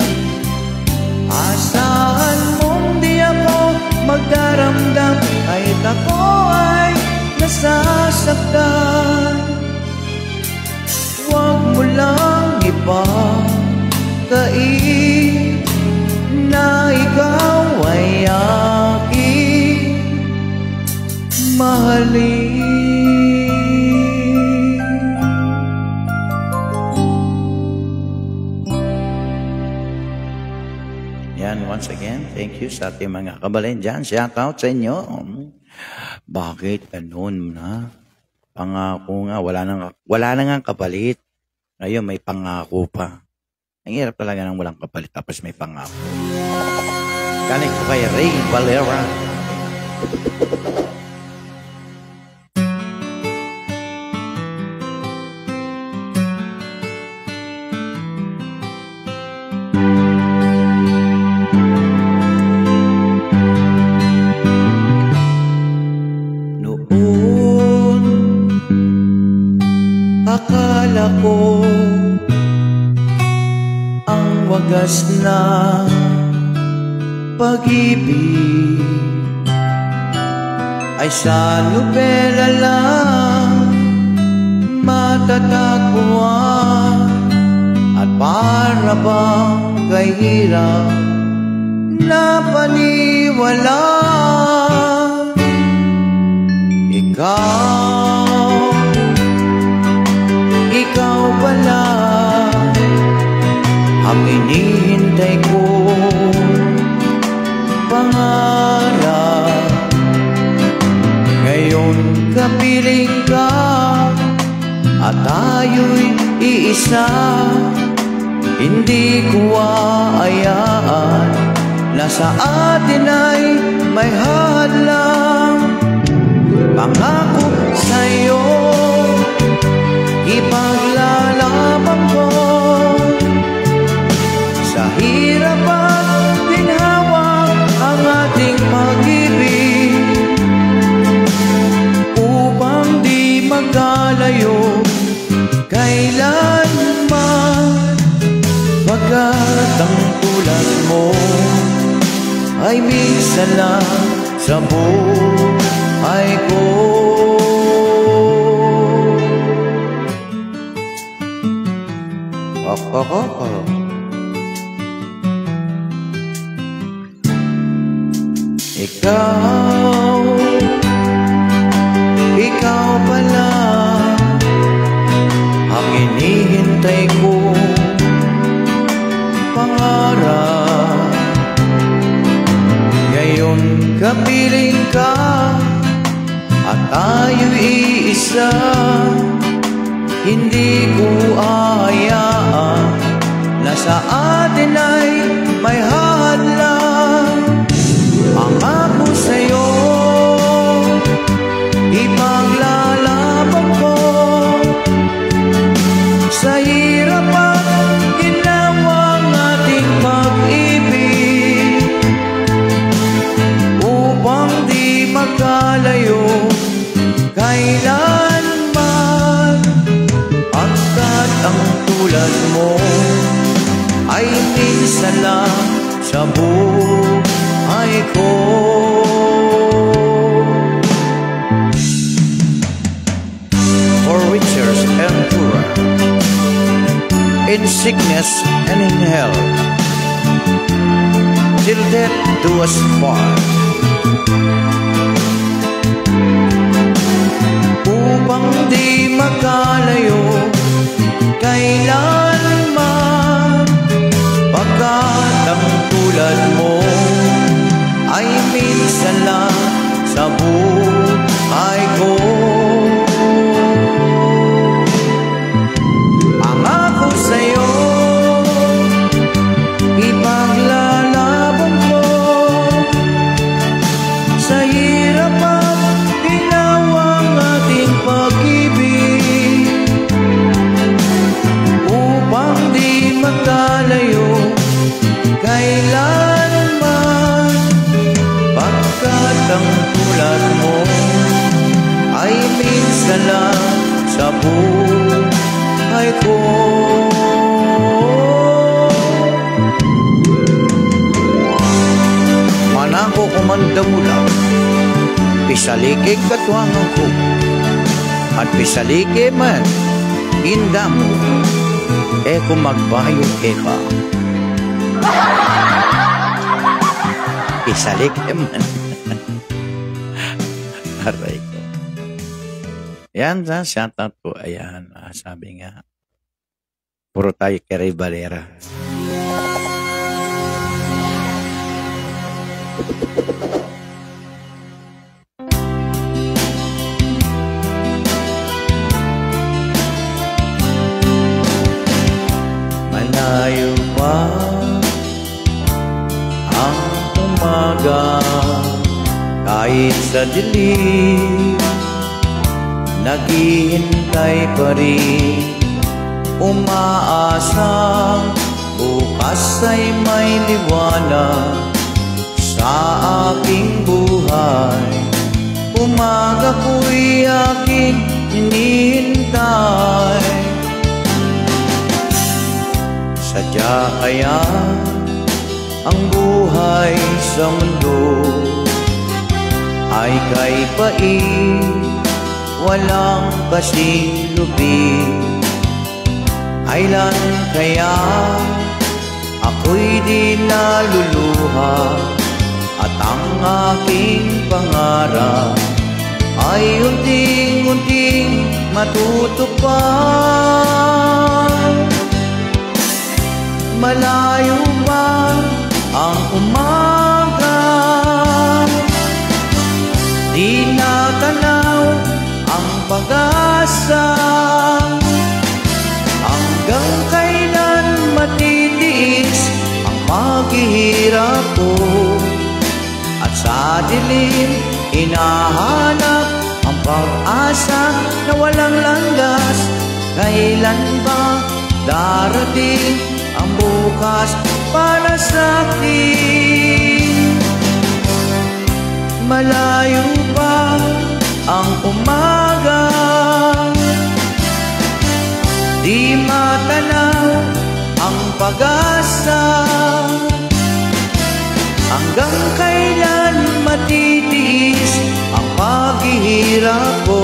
asahan mong di ako magdaramdam kahit ako ay nasasaktan. Huwag mo lang ipagtahi na ikaw ay aking mahalin. Yan, once again, thank you sa ating mga kabalen dyan. Shout out sa inyo. Bakit ganun na? Pangako nga, wala na nga, wala na nga kapalit. Ngayon, may pangako pa. Ang hirap talaga ng walang kapalit tapos may pangako. Galing po kay Ray Valera. Noon, akala ko ang wagas na pag-ibig ay sa nobela lang matatagpuan, at para bang kay hirap na paniwala. Ikaw, ikaw pala Kapiling ka at tayo'y iisa, hindi ko aayaan na sa atin ay may hadlang. Pangako sa'yo, ipaglalaban ko sa hirap at ginhawa ang ating pag-ibig, upang di magkalayo kailanman, pagkat ang tulad mo ay minsan lang sa buhay ko. Ikaw, ikaw pala ang hinihintay kong pangarap. Ngayon kapiling ka at tayo'y iisa, hindi ko hahayaan na sa atin ay may hadlang. Pangako sa'yo, ipaglalaban ko sa hirap at ginhawang ating pag-ibig, upang di magkalayo kailanman, pagkat ang tulad mo ay minsan lang sa buhay ko. For riches and poorer, in sickness and in health, till death do us part. Upang di magkalayo kailanman, pagkat ang tulad mo ay minsan lang sa buhay ko. Pangako sa'yo, ipaglalaban ko sa hirap at ginhawang ating pag-ibig, upang di magkalayo kailanman, pagkat ang tulad mo ay minsan lang sa buhay ko. Manako ku man damulang pisalike ing katuangan ku, at pisalike man ing damu, e ku magbayu keka. Pisalike man. Aray ko. Yan, sa shoutout po. Ayan, ah, sabi nga, puro tayo kay Ray Valera. Malayo pa ang umaga, kahit sa dilim, naghihintay pa rin, umaasang bukas ay may liwanag sa aking buhay. Umaga ko'y aking hinihintay. Sadya kaya ang buhay sa mundo ay kay pait, walang kasilubing? Kailan kaya ako'y di naluluha at ang aking pangarap ay unti-unting matutupad? Malayo pa ang umaga, di na tanaw pag-asa. Hanggang kailan matitiis ang paghihirap ko? At sa dilim, hinahanap ang pag-asa na walang landas. Kailan ba darating ang bukas para sa akin? Malayo pa ang umaga, di matanaw ang pag-asa. Hanggang kailan matitiis ang paghihirap ko?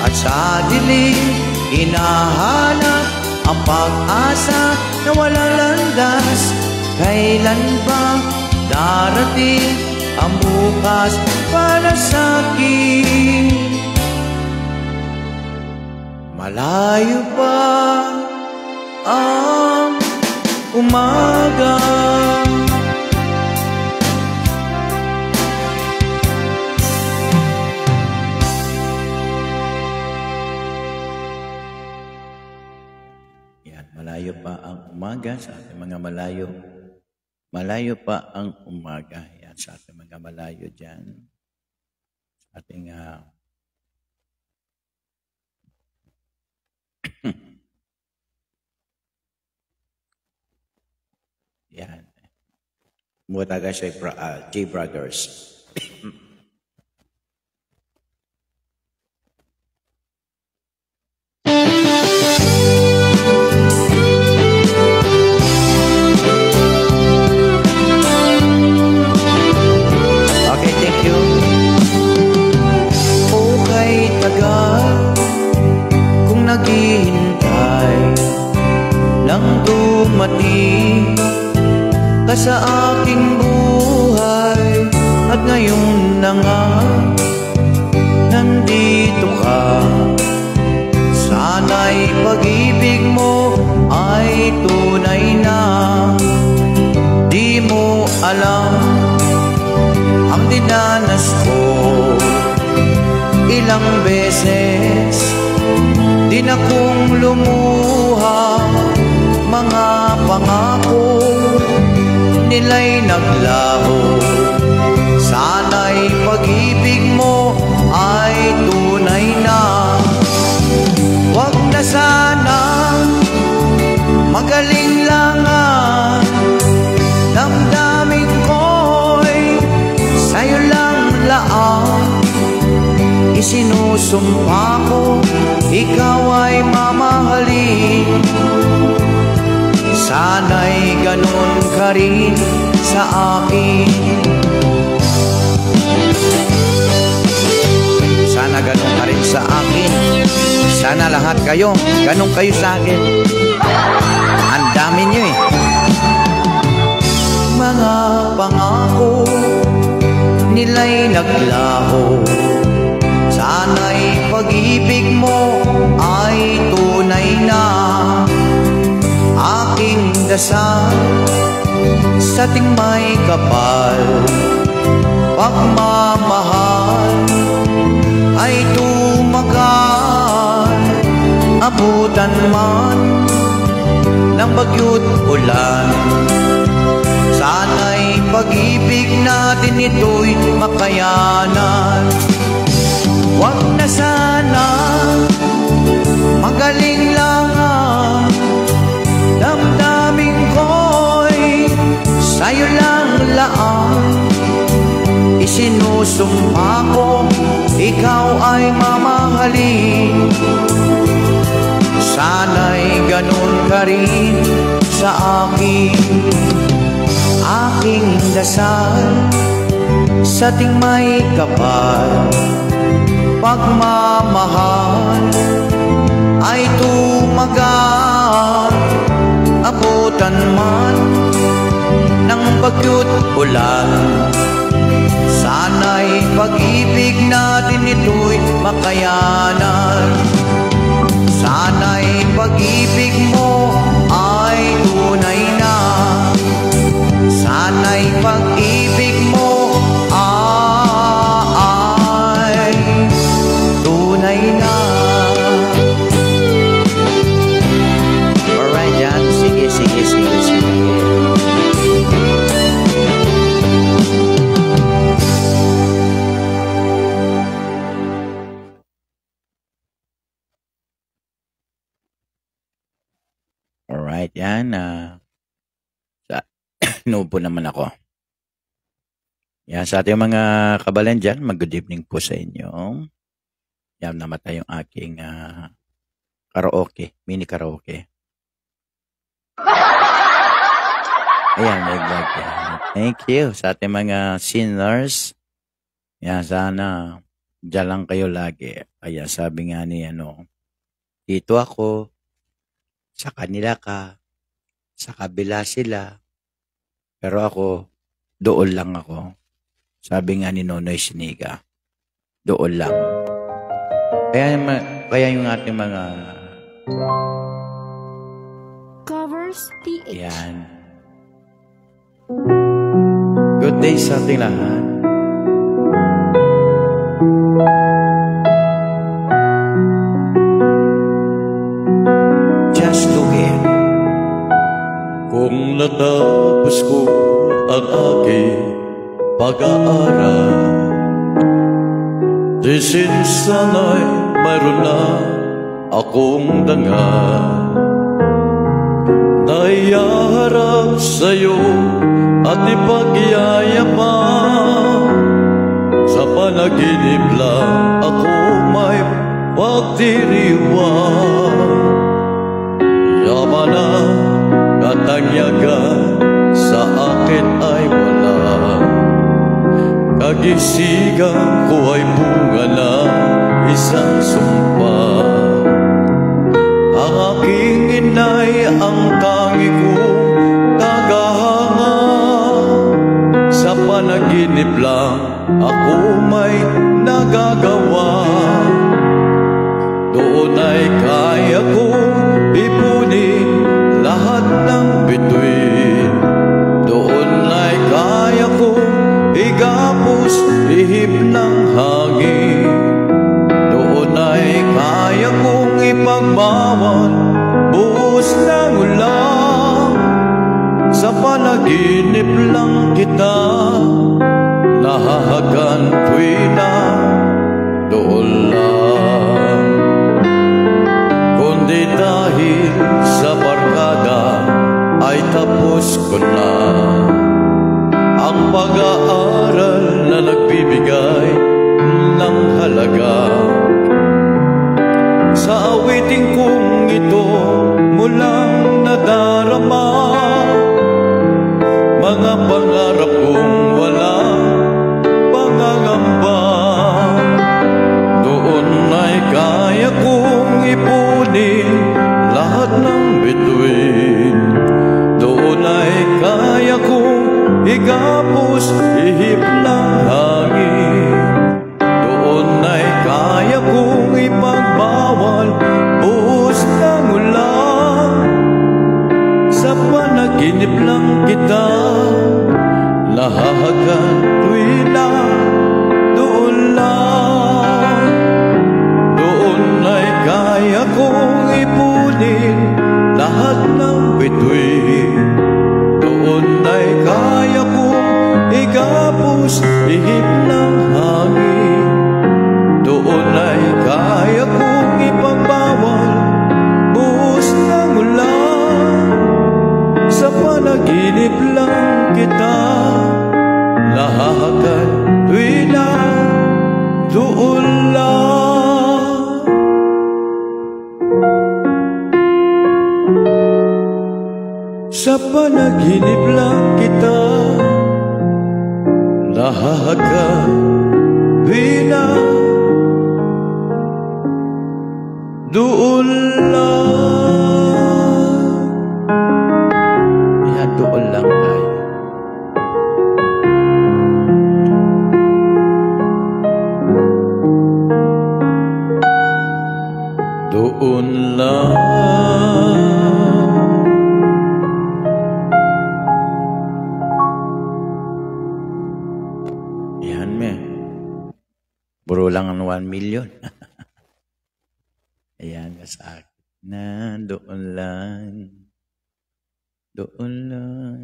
At sa dilim, hinahanap ang pag-asa na walang landas. Kailan ba darating ang bukas para sa akin? Malayo pa ang umaga. Yan, malayo pa ang umaga sa ating mga malayo. Malayo pa ang umaga. Yan, sa ating mga malayo dyan. Sa ating, ah, yan. Muta ka siya, bra-, ah, J Brothers. Okay, thank you. O kay tagal kong naghihintay nang dumating ka sa aking buhay, at ngayon na nga nandito ka. Sana'y pag-ibig mo ay tunay na. Di mo alam ang dinanas ko. Ilang beses din akong lumuha. Mga pangako nila'y naglaho. Sana'y pag-ibig mo ay tunay na. Wag na sana, magaling lang ang damdamin ko'y sa'yo lang laang. Isinusumpa ko, ikaw ay mamahalin. Sana'y ganun ka rin sa akin. Sana ganun ka rin sa akin. Sana lahat kayo, ganun kayo sa akin. Ang dami nyo eh. Mga pangako nila'y naglaho. Sana'y pag-ibig mo ay tunay na. Aking dasal sa ating may kapal, pagmamahal ay tumagal, abutan man ng bagyo't ulan. Sana'y pag-ibig natin ito'y makayanan. Wag na sana, magaling lang ang damdamin ko'y sa'yo lang laang. Isinusumpa ko, ikaw ay mamahalin. Sana'y ganun ka rin sa akin. Aking dasal sa ating may kapal, pagmamahal ay tumagal, abutan man ng bagyo't ulan. Sana'y pag-ibig natin ito'y makayanan. Sana'y pag-ibig mo ay tunay na. Sana'y pag-ibig mo ay tunay Alright, yan. Sige, sige, sige, sige. Alright, yan. Ah, sa, inuubo naman ako. Yan, sa ating mga kabalen dyan, mag-good evening po sa inyo. Yan, namatay yung aking, ah, karaoke, mini karaoke. Ayan, may vlog yan. Thank you sa ating mga sinners. Yan, sana dyan lang kayo lagi. Ayan, sabi nga ni, ano, dito ako, sa kanila ka, sa kabila sila, pero ako, doon lang ako. Sabi nga ni Nonoy Siniga, doon lang. Kaya, ma- kaya yung ating mga Covers T H. Yan. Good day sa ating lahat. Just do it. Kung natapos ko ang aking pag-aaral, di sana'y mayroon na akong dangal na ihaharap sa'yo at ipagyayaman. Sa panaginip lang ako may pagdiriwang. Yaman na katanyagan sa akin ay wala. Kagisigan ko ay bunga ng isang sumpa. Ang aking inay ang tangi kong tagahanga. Sa panaginip lang ako may nagagawa. Doon ay kaya kong ipunin lahat ng bituin. Doon ay kaya kong igapos ihip ng hangin. Doon ay kaya kong ipagbawal buhos ng ulan. Sa panaginip lang kita nahahagan tuwina doon lang. Kundi dahil sa barkada ay tapos ko na ang pag-aaral na nagbibigay ng halaga. Sa awitin kong ito mulang nadarama, mga pangarap kong walang pangangamba. Doon ay kaya kong ipunin lahat ng bituin. Doon ay kaya kong igapos ihip ng hangin. Doon ay kaya kong ipagbawal buhos ng ulan. Sa panaginip lang kita nahahagan tuwina doon lang. Doon ay kaya kong ipunin lahat ng bituin. Doon ay kaya kong igapos ihip ng hangin. Doon ay kaya kong ipagbawal buhos ng ulan. Sa panaginip lang kita nahahagan tuwina doon lang. Sa panaginip lang kita nahahagan tuwina doon lang. Yan, doon lang tayo. Doon lang. Yan, me. Buro lang ang one million. Sa akin na doon lang. Doon lang.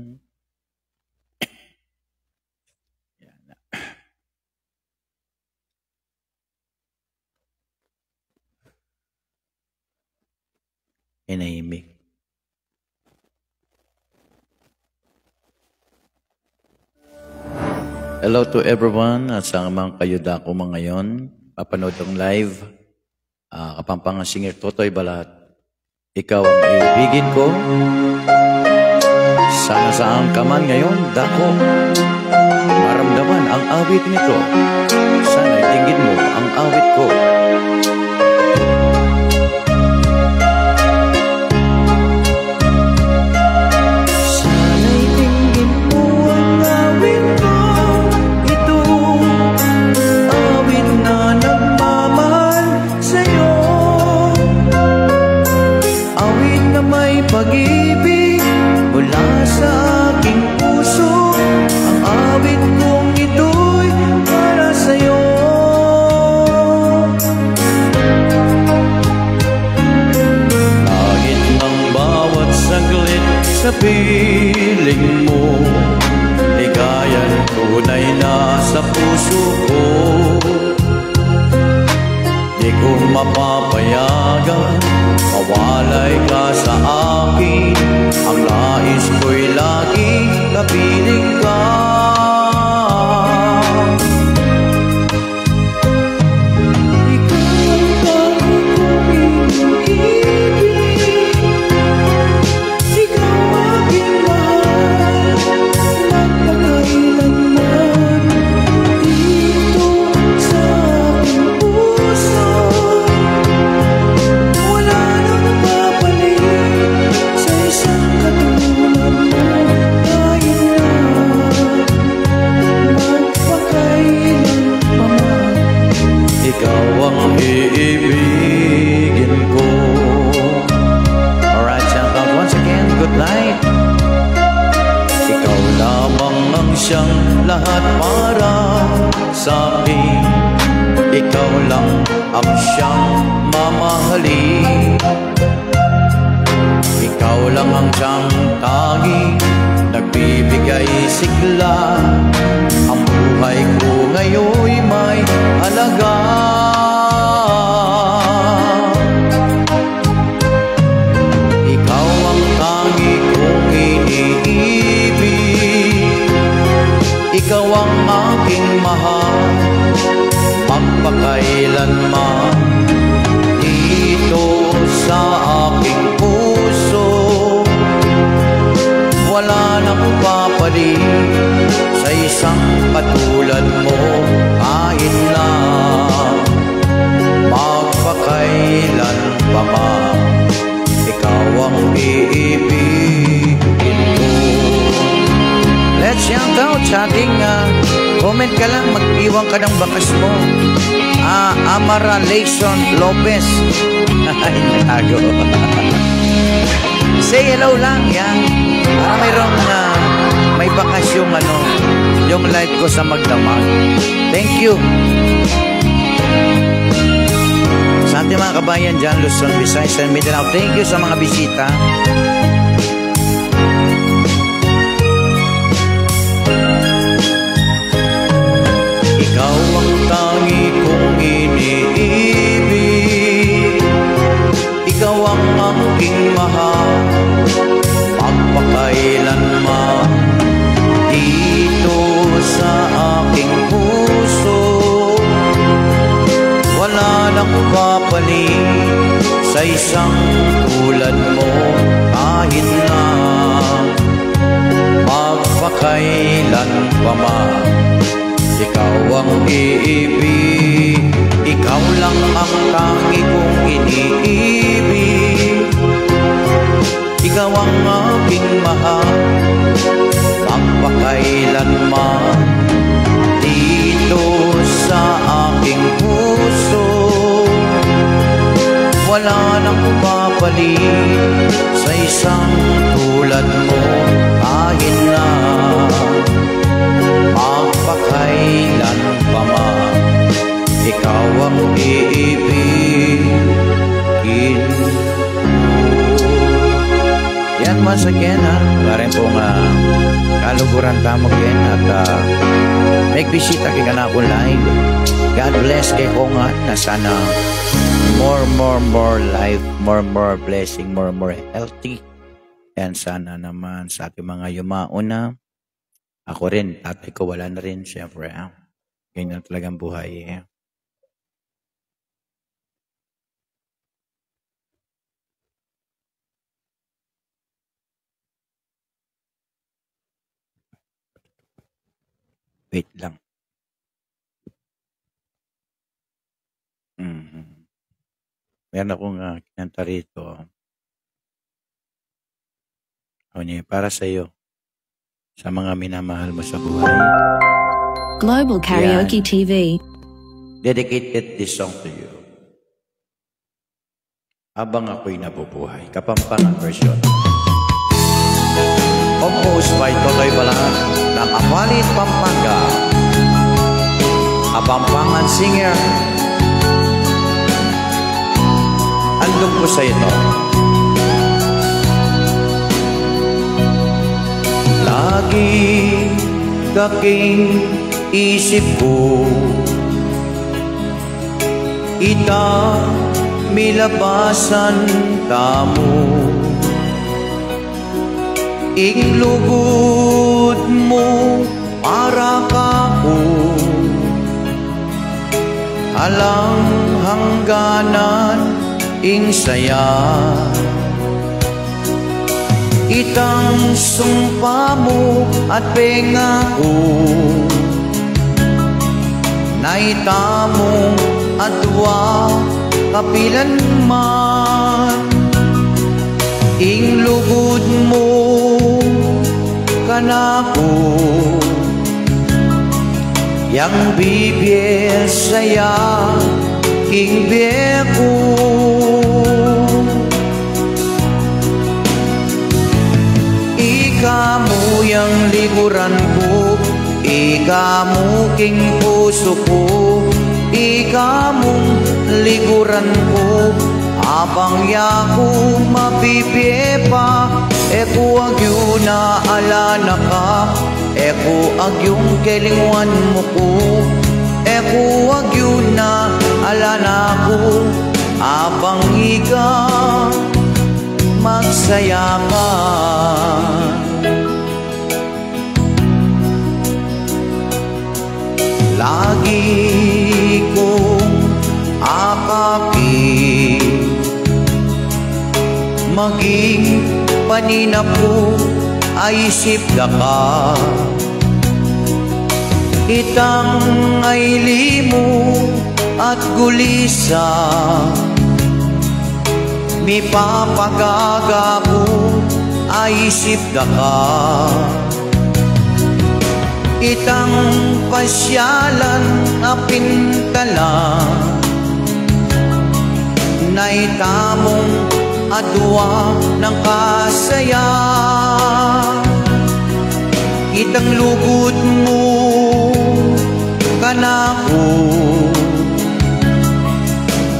Yan na. Inahimik. Hello to everyone. At sa mga kayu dako mangayon, papanood ang live. Ah, Kapampangan singer Totoy Balat. Ikaw ang ibigin ko. Sana saan ka man ngayon, dako, maramdaman ang awit nito. Sana tingin mo ang awit ko. Sana'y tingin mo ang awit ko. Ito, awit na nagmamahal sa'yo. Awit na may pag-ibig mula sa aking puso. Ang awit kong ito'y para sa'yo. Kahit ang bawat saglit sa piling mo, ligayan tunay na sa puso ko. Di ko mapapayagan mawalay ka sa akin. Ang nais ko'y lagi kapiling ka. Ikaw ang bago kong iniibig. Ikaw aking mahal, magpakailanman. Dito sa aking puso, wala nang papalit sa isang katulad mo. Kahit na magpakailan pa man, ikaw ang iibigin ko. Alright, shout out once again. Good night. Ikaw lamang ang siyang lahat para sa akin. Ikaw lang ang siyang mamahalin. Ikaw lang ang siyang tanging nagbibigay sigla. Ang buhay ko ngayon'y may halaga. Ikaw ang tangi kong iniibig. Ikaw ang aking mahal, magpakailanman. Dito sa aking puso, wala nang papalit sa isang katulad mo. Kahit na magpakailan pa man, ikaw ang iibigin ko. Let's shout out sa ating, ah, comment ka lang, mag-iwan ka ng bakas mo. Ah, Amara Layson Lopez. Ay, natago. Say hello lang, yan. Para mayroong, ah, may bakas yung, ano, yung live ko sa magdamag. Thank you. Sa ating mga kabayan dyan, Luzon, Visayas, and Mindanao, thank you sa mga bisita. Ikaw ang tangi kong iniibig. Ikaw ang aking mahal, magpakailanman. Dito sa aking puso, wala nang papalit sa isang tulad mo. Kahit na magpakailan pa man, ikaw ang iibig, ikaw lang ang tangi kong iniibig. Ikaw ang aking mahal, magpakailanman. Dito sa aking puso, wala nang papalit sa isang tulad mo. Kahit na magpakailan pa man, ikaw ang iibigin Once again, ha, para pung, ah, kaluguran tamu ken at, ah, magbisita king kanakung live. God bless kekong ngan, na sana more, more, more life, more, more blessing, more, more healthy. Yan sana naman sa ating mga yumauna. Ako rin, tatay ko wala na rin, siyempre, ah. Ganyan talagang buhay, eh. Wait lang. Mhm. Meron akong, ah, kinanta rito. O niya, para sa'yo, sa mga minamahal mo sa buhay. Global Karaoke Yan. T V. Dedicated this song to you. Habang ako'y nabubuhay. Kapampangan version. Composed by Totoy Balan ng Apalit, Pampanga. Kapampangan singer. Handog ku sa ito. Lagi ka king isip ku, ita milabasan tamu. Ing lugud mu para kaku, alang hangganan ing saya. Itang sumpa mu at pengaku, na ita mung adwa kapilanman. Ing lugud mu kanaku, yang bibie saya king bie ku. Ika mu yang liguran ku, ika mu king pusu ku, ika mung liguran ku, abang yaku mabibie pa, e ku agyu na ala na ka, e ku agyung kelingwan mu ku, e ku agyu na ala na ku, abang ika magsaya ka. Lagi kung akakit, maging paninap ku, aisip da ka. Itang aili mu at gulisa, mipapagaga ku, aisip da ka. Itang pasyalan a pintalan, na ita mung adwa nang kasaya. Itang lugud mu kanaku,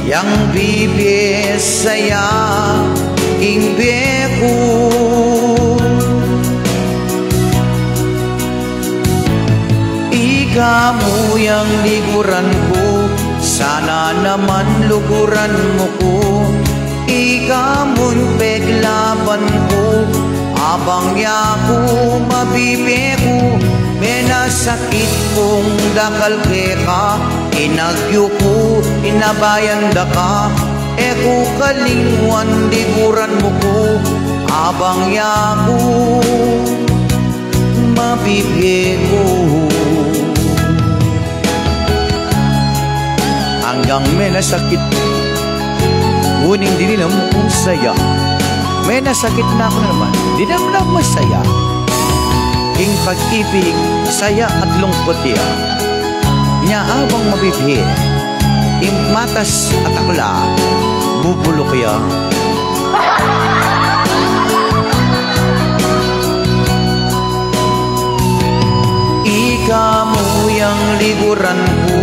yang bibie saya king bie ku. Ika mu yang liguran ku, sana naman luguran mu ku. Ika mu'y peglaban ku, abang yaku mabibie ku. Menasakit kung dakal keka, inagyu ku, inabayan da ka. E ku kalingwan, liguran mu ku, abang yaku mabibie ku. Anggang menasakit, uling dinan mu kung saya. Menasakit na ku naman, dinan mu na masaya. Ing pag-ibig, saya at lungkut ya. Nya abang mabibie, ing matas at akla, bubuluk ya. Ika mu yang liguran ku,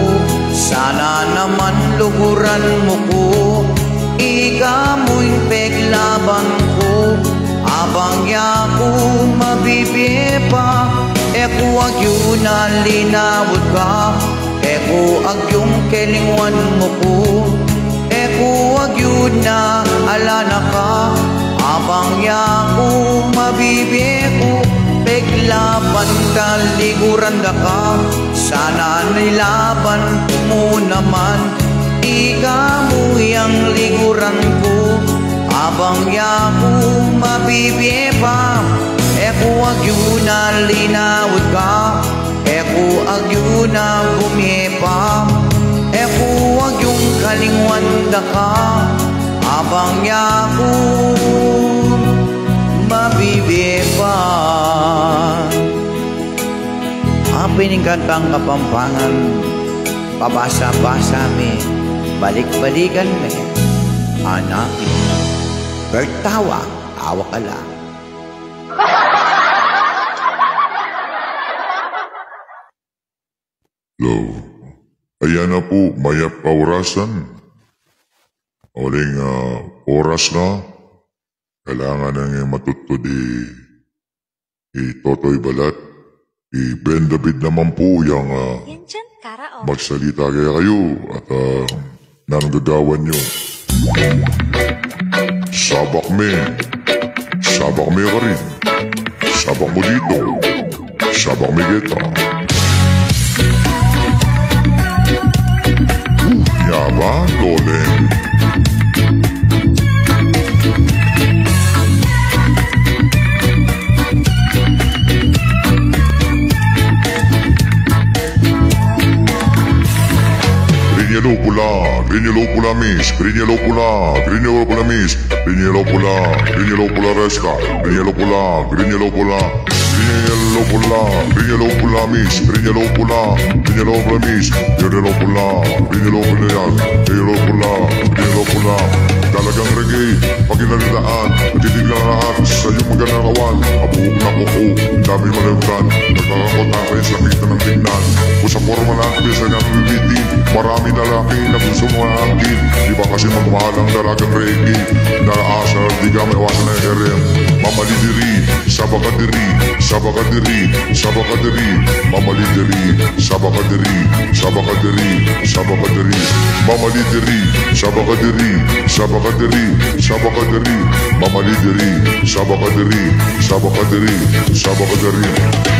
sana naman luguran mu ku. Ika mu'y peglaban ku, abang ya Bibie pa, e ku agyang linawut ka, e ku agyang kelingwan mu ku, e ku agyang ala na ka, abang ya ku mabibie ku, peglaban taliguran da ka, sana nilaban mu naman, ika mu yang liguran ku, abang ya ku mabibie pa, e ku agyang linawut ka, e ku agyang bumie pa, e ku agyang kalingwan da ka, abang ya ku mabibie pa. Ape ning kantang Kapampangan, pabasa-basa mi, balik-balikan mi, anak. Bertawa, awa ka lang. Hello. Ayan na pu, mayap kaurasan. Uling, ah, oras na. Kailangan nang matudtud i, i Totoy Balat. I Ben David naman pu yang, ah, magsalita kekayu at, ah, nanung gagawan yu. Sabak mi. Sabak mi karin. Sabak mu ditu. Sabak mi keta. Uh, ya ba, Loleng? Green, yellow, pula, green, yellow, pula, miss, green, yellow, pula, green, yellow, pula, miss, green, yellow, pula, green, yellow, pula, Reska, green, yellow, pula, green, yellow, pula, green, yellow, pula, green, yellow, pula, miss, green, yellow, pula, green, yellow, pula, miss, green, yellow, pula, green, yellow, pula, green, yellow, pula, green, yellow, pula. Talagang reggae, pag inalitaan, titignan lahat sa iyong magandang kawan. Mabuhok na kuko, ang dami malagyan. Nagkakakot ang kayo sa kita ng tignan. Kung sa forma lang, bisa niya nabibitin. Marami na laki na gusto mo ang akin. Di ba kasi magmahal ang dalagang reggae? Nalaasa, di ka may iwasan na ere. Mamali diri, sabaka diri, sabaka diri, sabaka diri. Mamali diri, sabaka diri, sabaka diri, sabaka diri. Mamali diri, sabaka diri, sabaka diri, sabaka diri. Mamali diri, sabaka diri, sabaka diri, sabaka diri.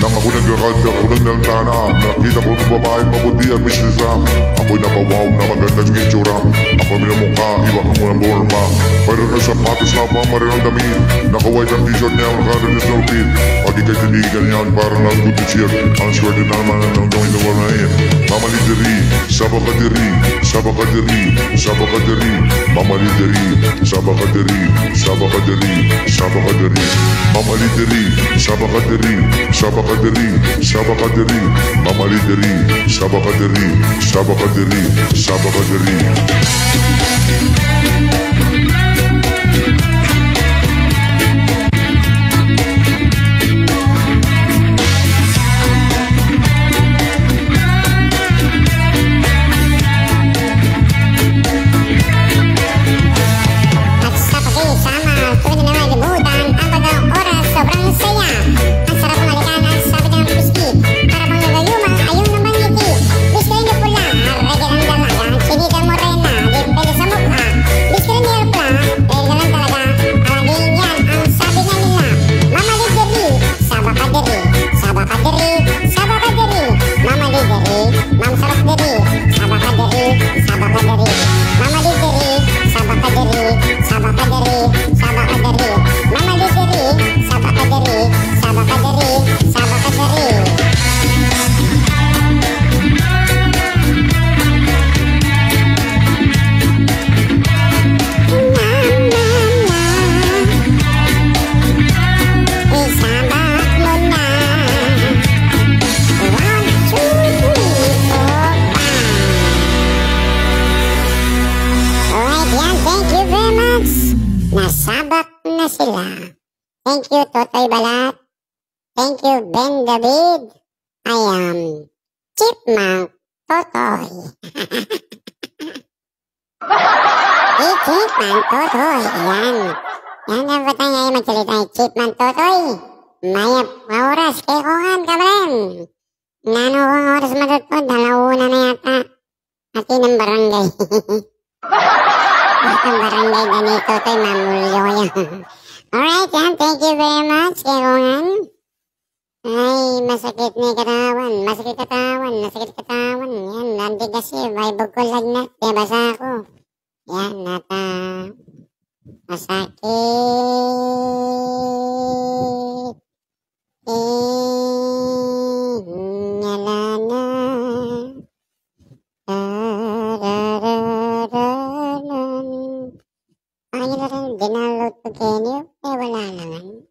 Nang ako nagkakanta, ako naglalantana, nakita ko ng babaeng maputi at misteryosa. Ako'y napawaw na magandang itsura. Ang pamilyang mukha, iba ka muna forma. Mayroon ng sapatos na pamareho ng damit. Naka-white ang t-shirt niya, naka-red ang snorkel. Pag ika'y tinigan niyan, parang nagkukutsir. Ang swerte na naman ng gawin ng wala yan. Mamali diri, sabaka diri, sabaka diri, sabaka diri. Mamali diri, sabaka diri, sabaka diri, sabaka diri. Mamali diri, sabaka diri, sabaka diri, sabaka diri. Mamali diri, sabaka diri, sabaka diri, sabaka diri. At sa pakisama, tuwing na naman libutan ang bagong oras, sobrang saya. Ang sarap ng alikan, ang sabi ng piski. Para bang nagayuma, ayun naman ngiti. Biskaya pula, reggae ng dalaga. Chinita morena, di pwede sa mukha. Biskaya pula, reggae ng dalaga. Alaging yan, ang sabi nga nila. Mamali diri, sabaka diri, sabaka diri, sabaka diri. Mamali diri, Mam sarap diri, sabaka diri, sabaka diri. Mamali diri, sabaka diri, sabaka diri, sabaka diri. Mamali diri, sabaka diri, sabaka diri, sabaka diri. Mama, isabak mo na. One, two, three, four, five. Alright, yan. Thank you very much. Nasabak na sila. Thank you, Totoy Balat. Thank you, Ben David. I am Chipmunk Totoy. Eh, Chipmunk Totoy. Yan. Yan ang batang ay magsalita ay Chipmunk Totoy. Mayap a oras, kekong ngan, kabrem. Nanu kung oras matutpud? Ala una na yata. Atin ang barangay. Ang barangay, ganito to, mamulyo yan. Alright, yan. Thank you very much, kekong ngan. Ay, masakit na katawan, masakit katawan, masakit katawan. Yan, nanti kasi, may bukol lagnat, kaya basa ako. Yan, nata, masakit. Eh, nyala na. Tararararan. Ay, na rin, dinaload ko kenyo. Eh, wala naman.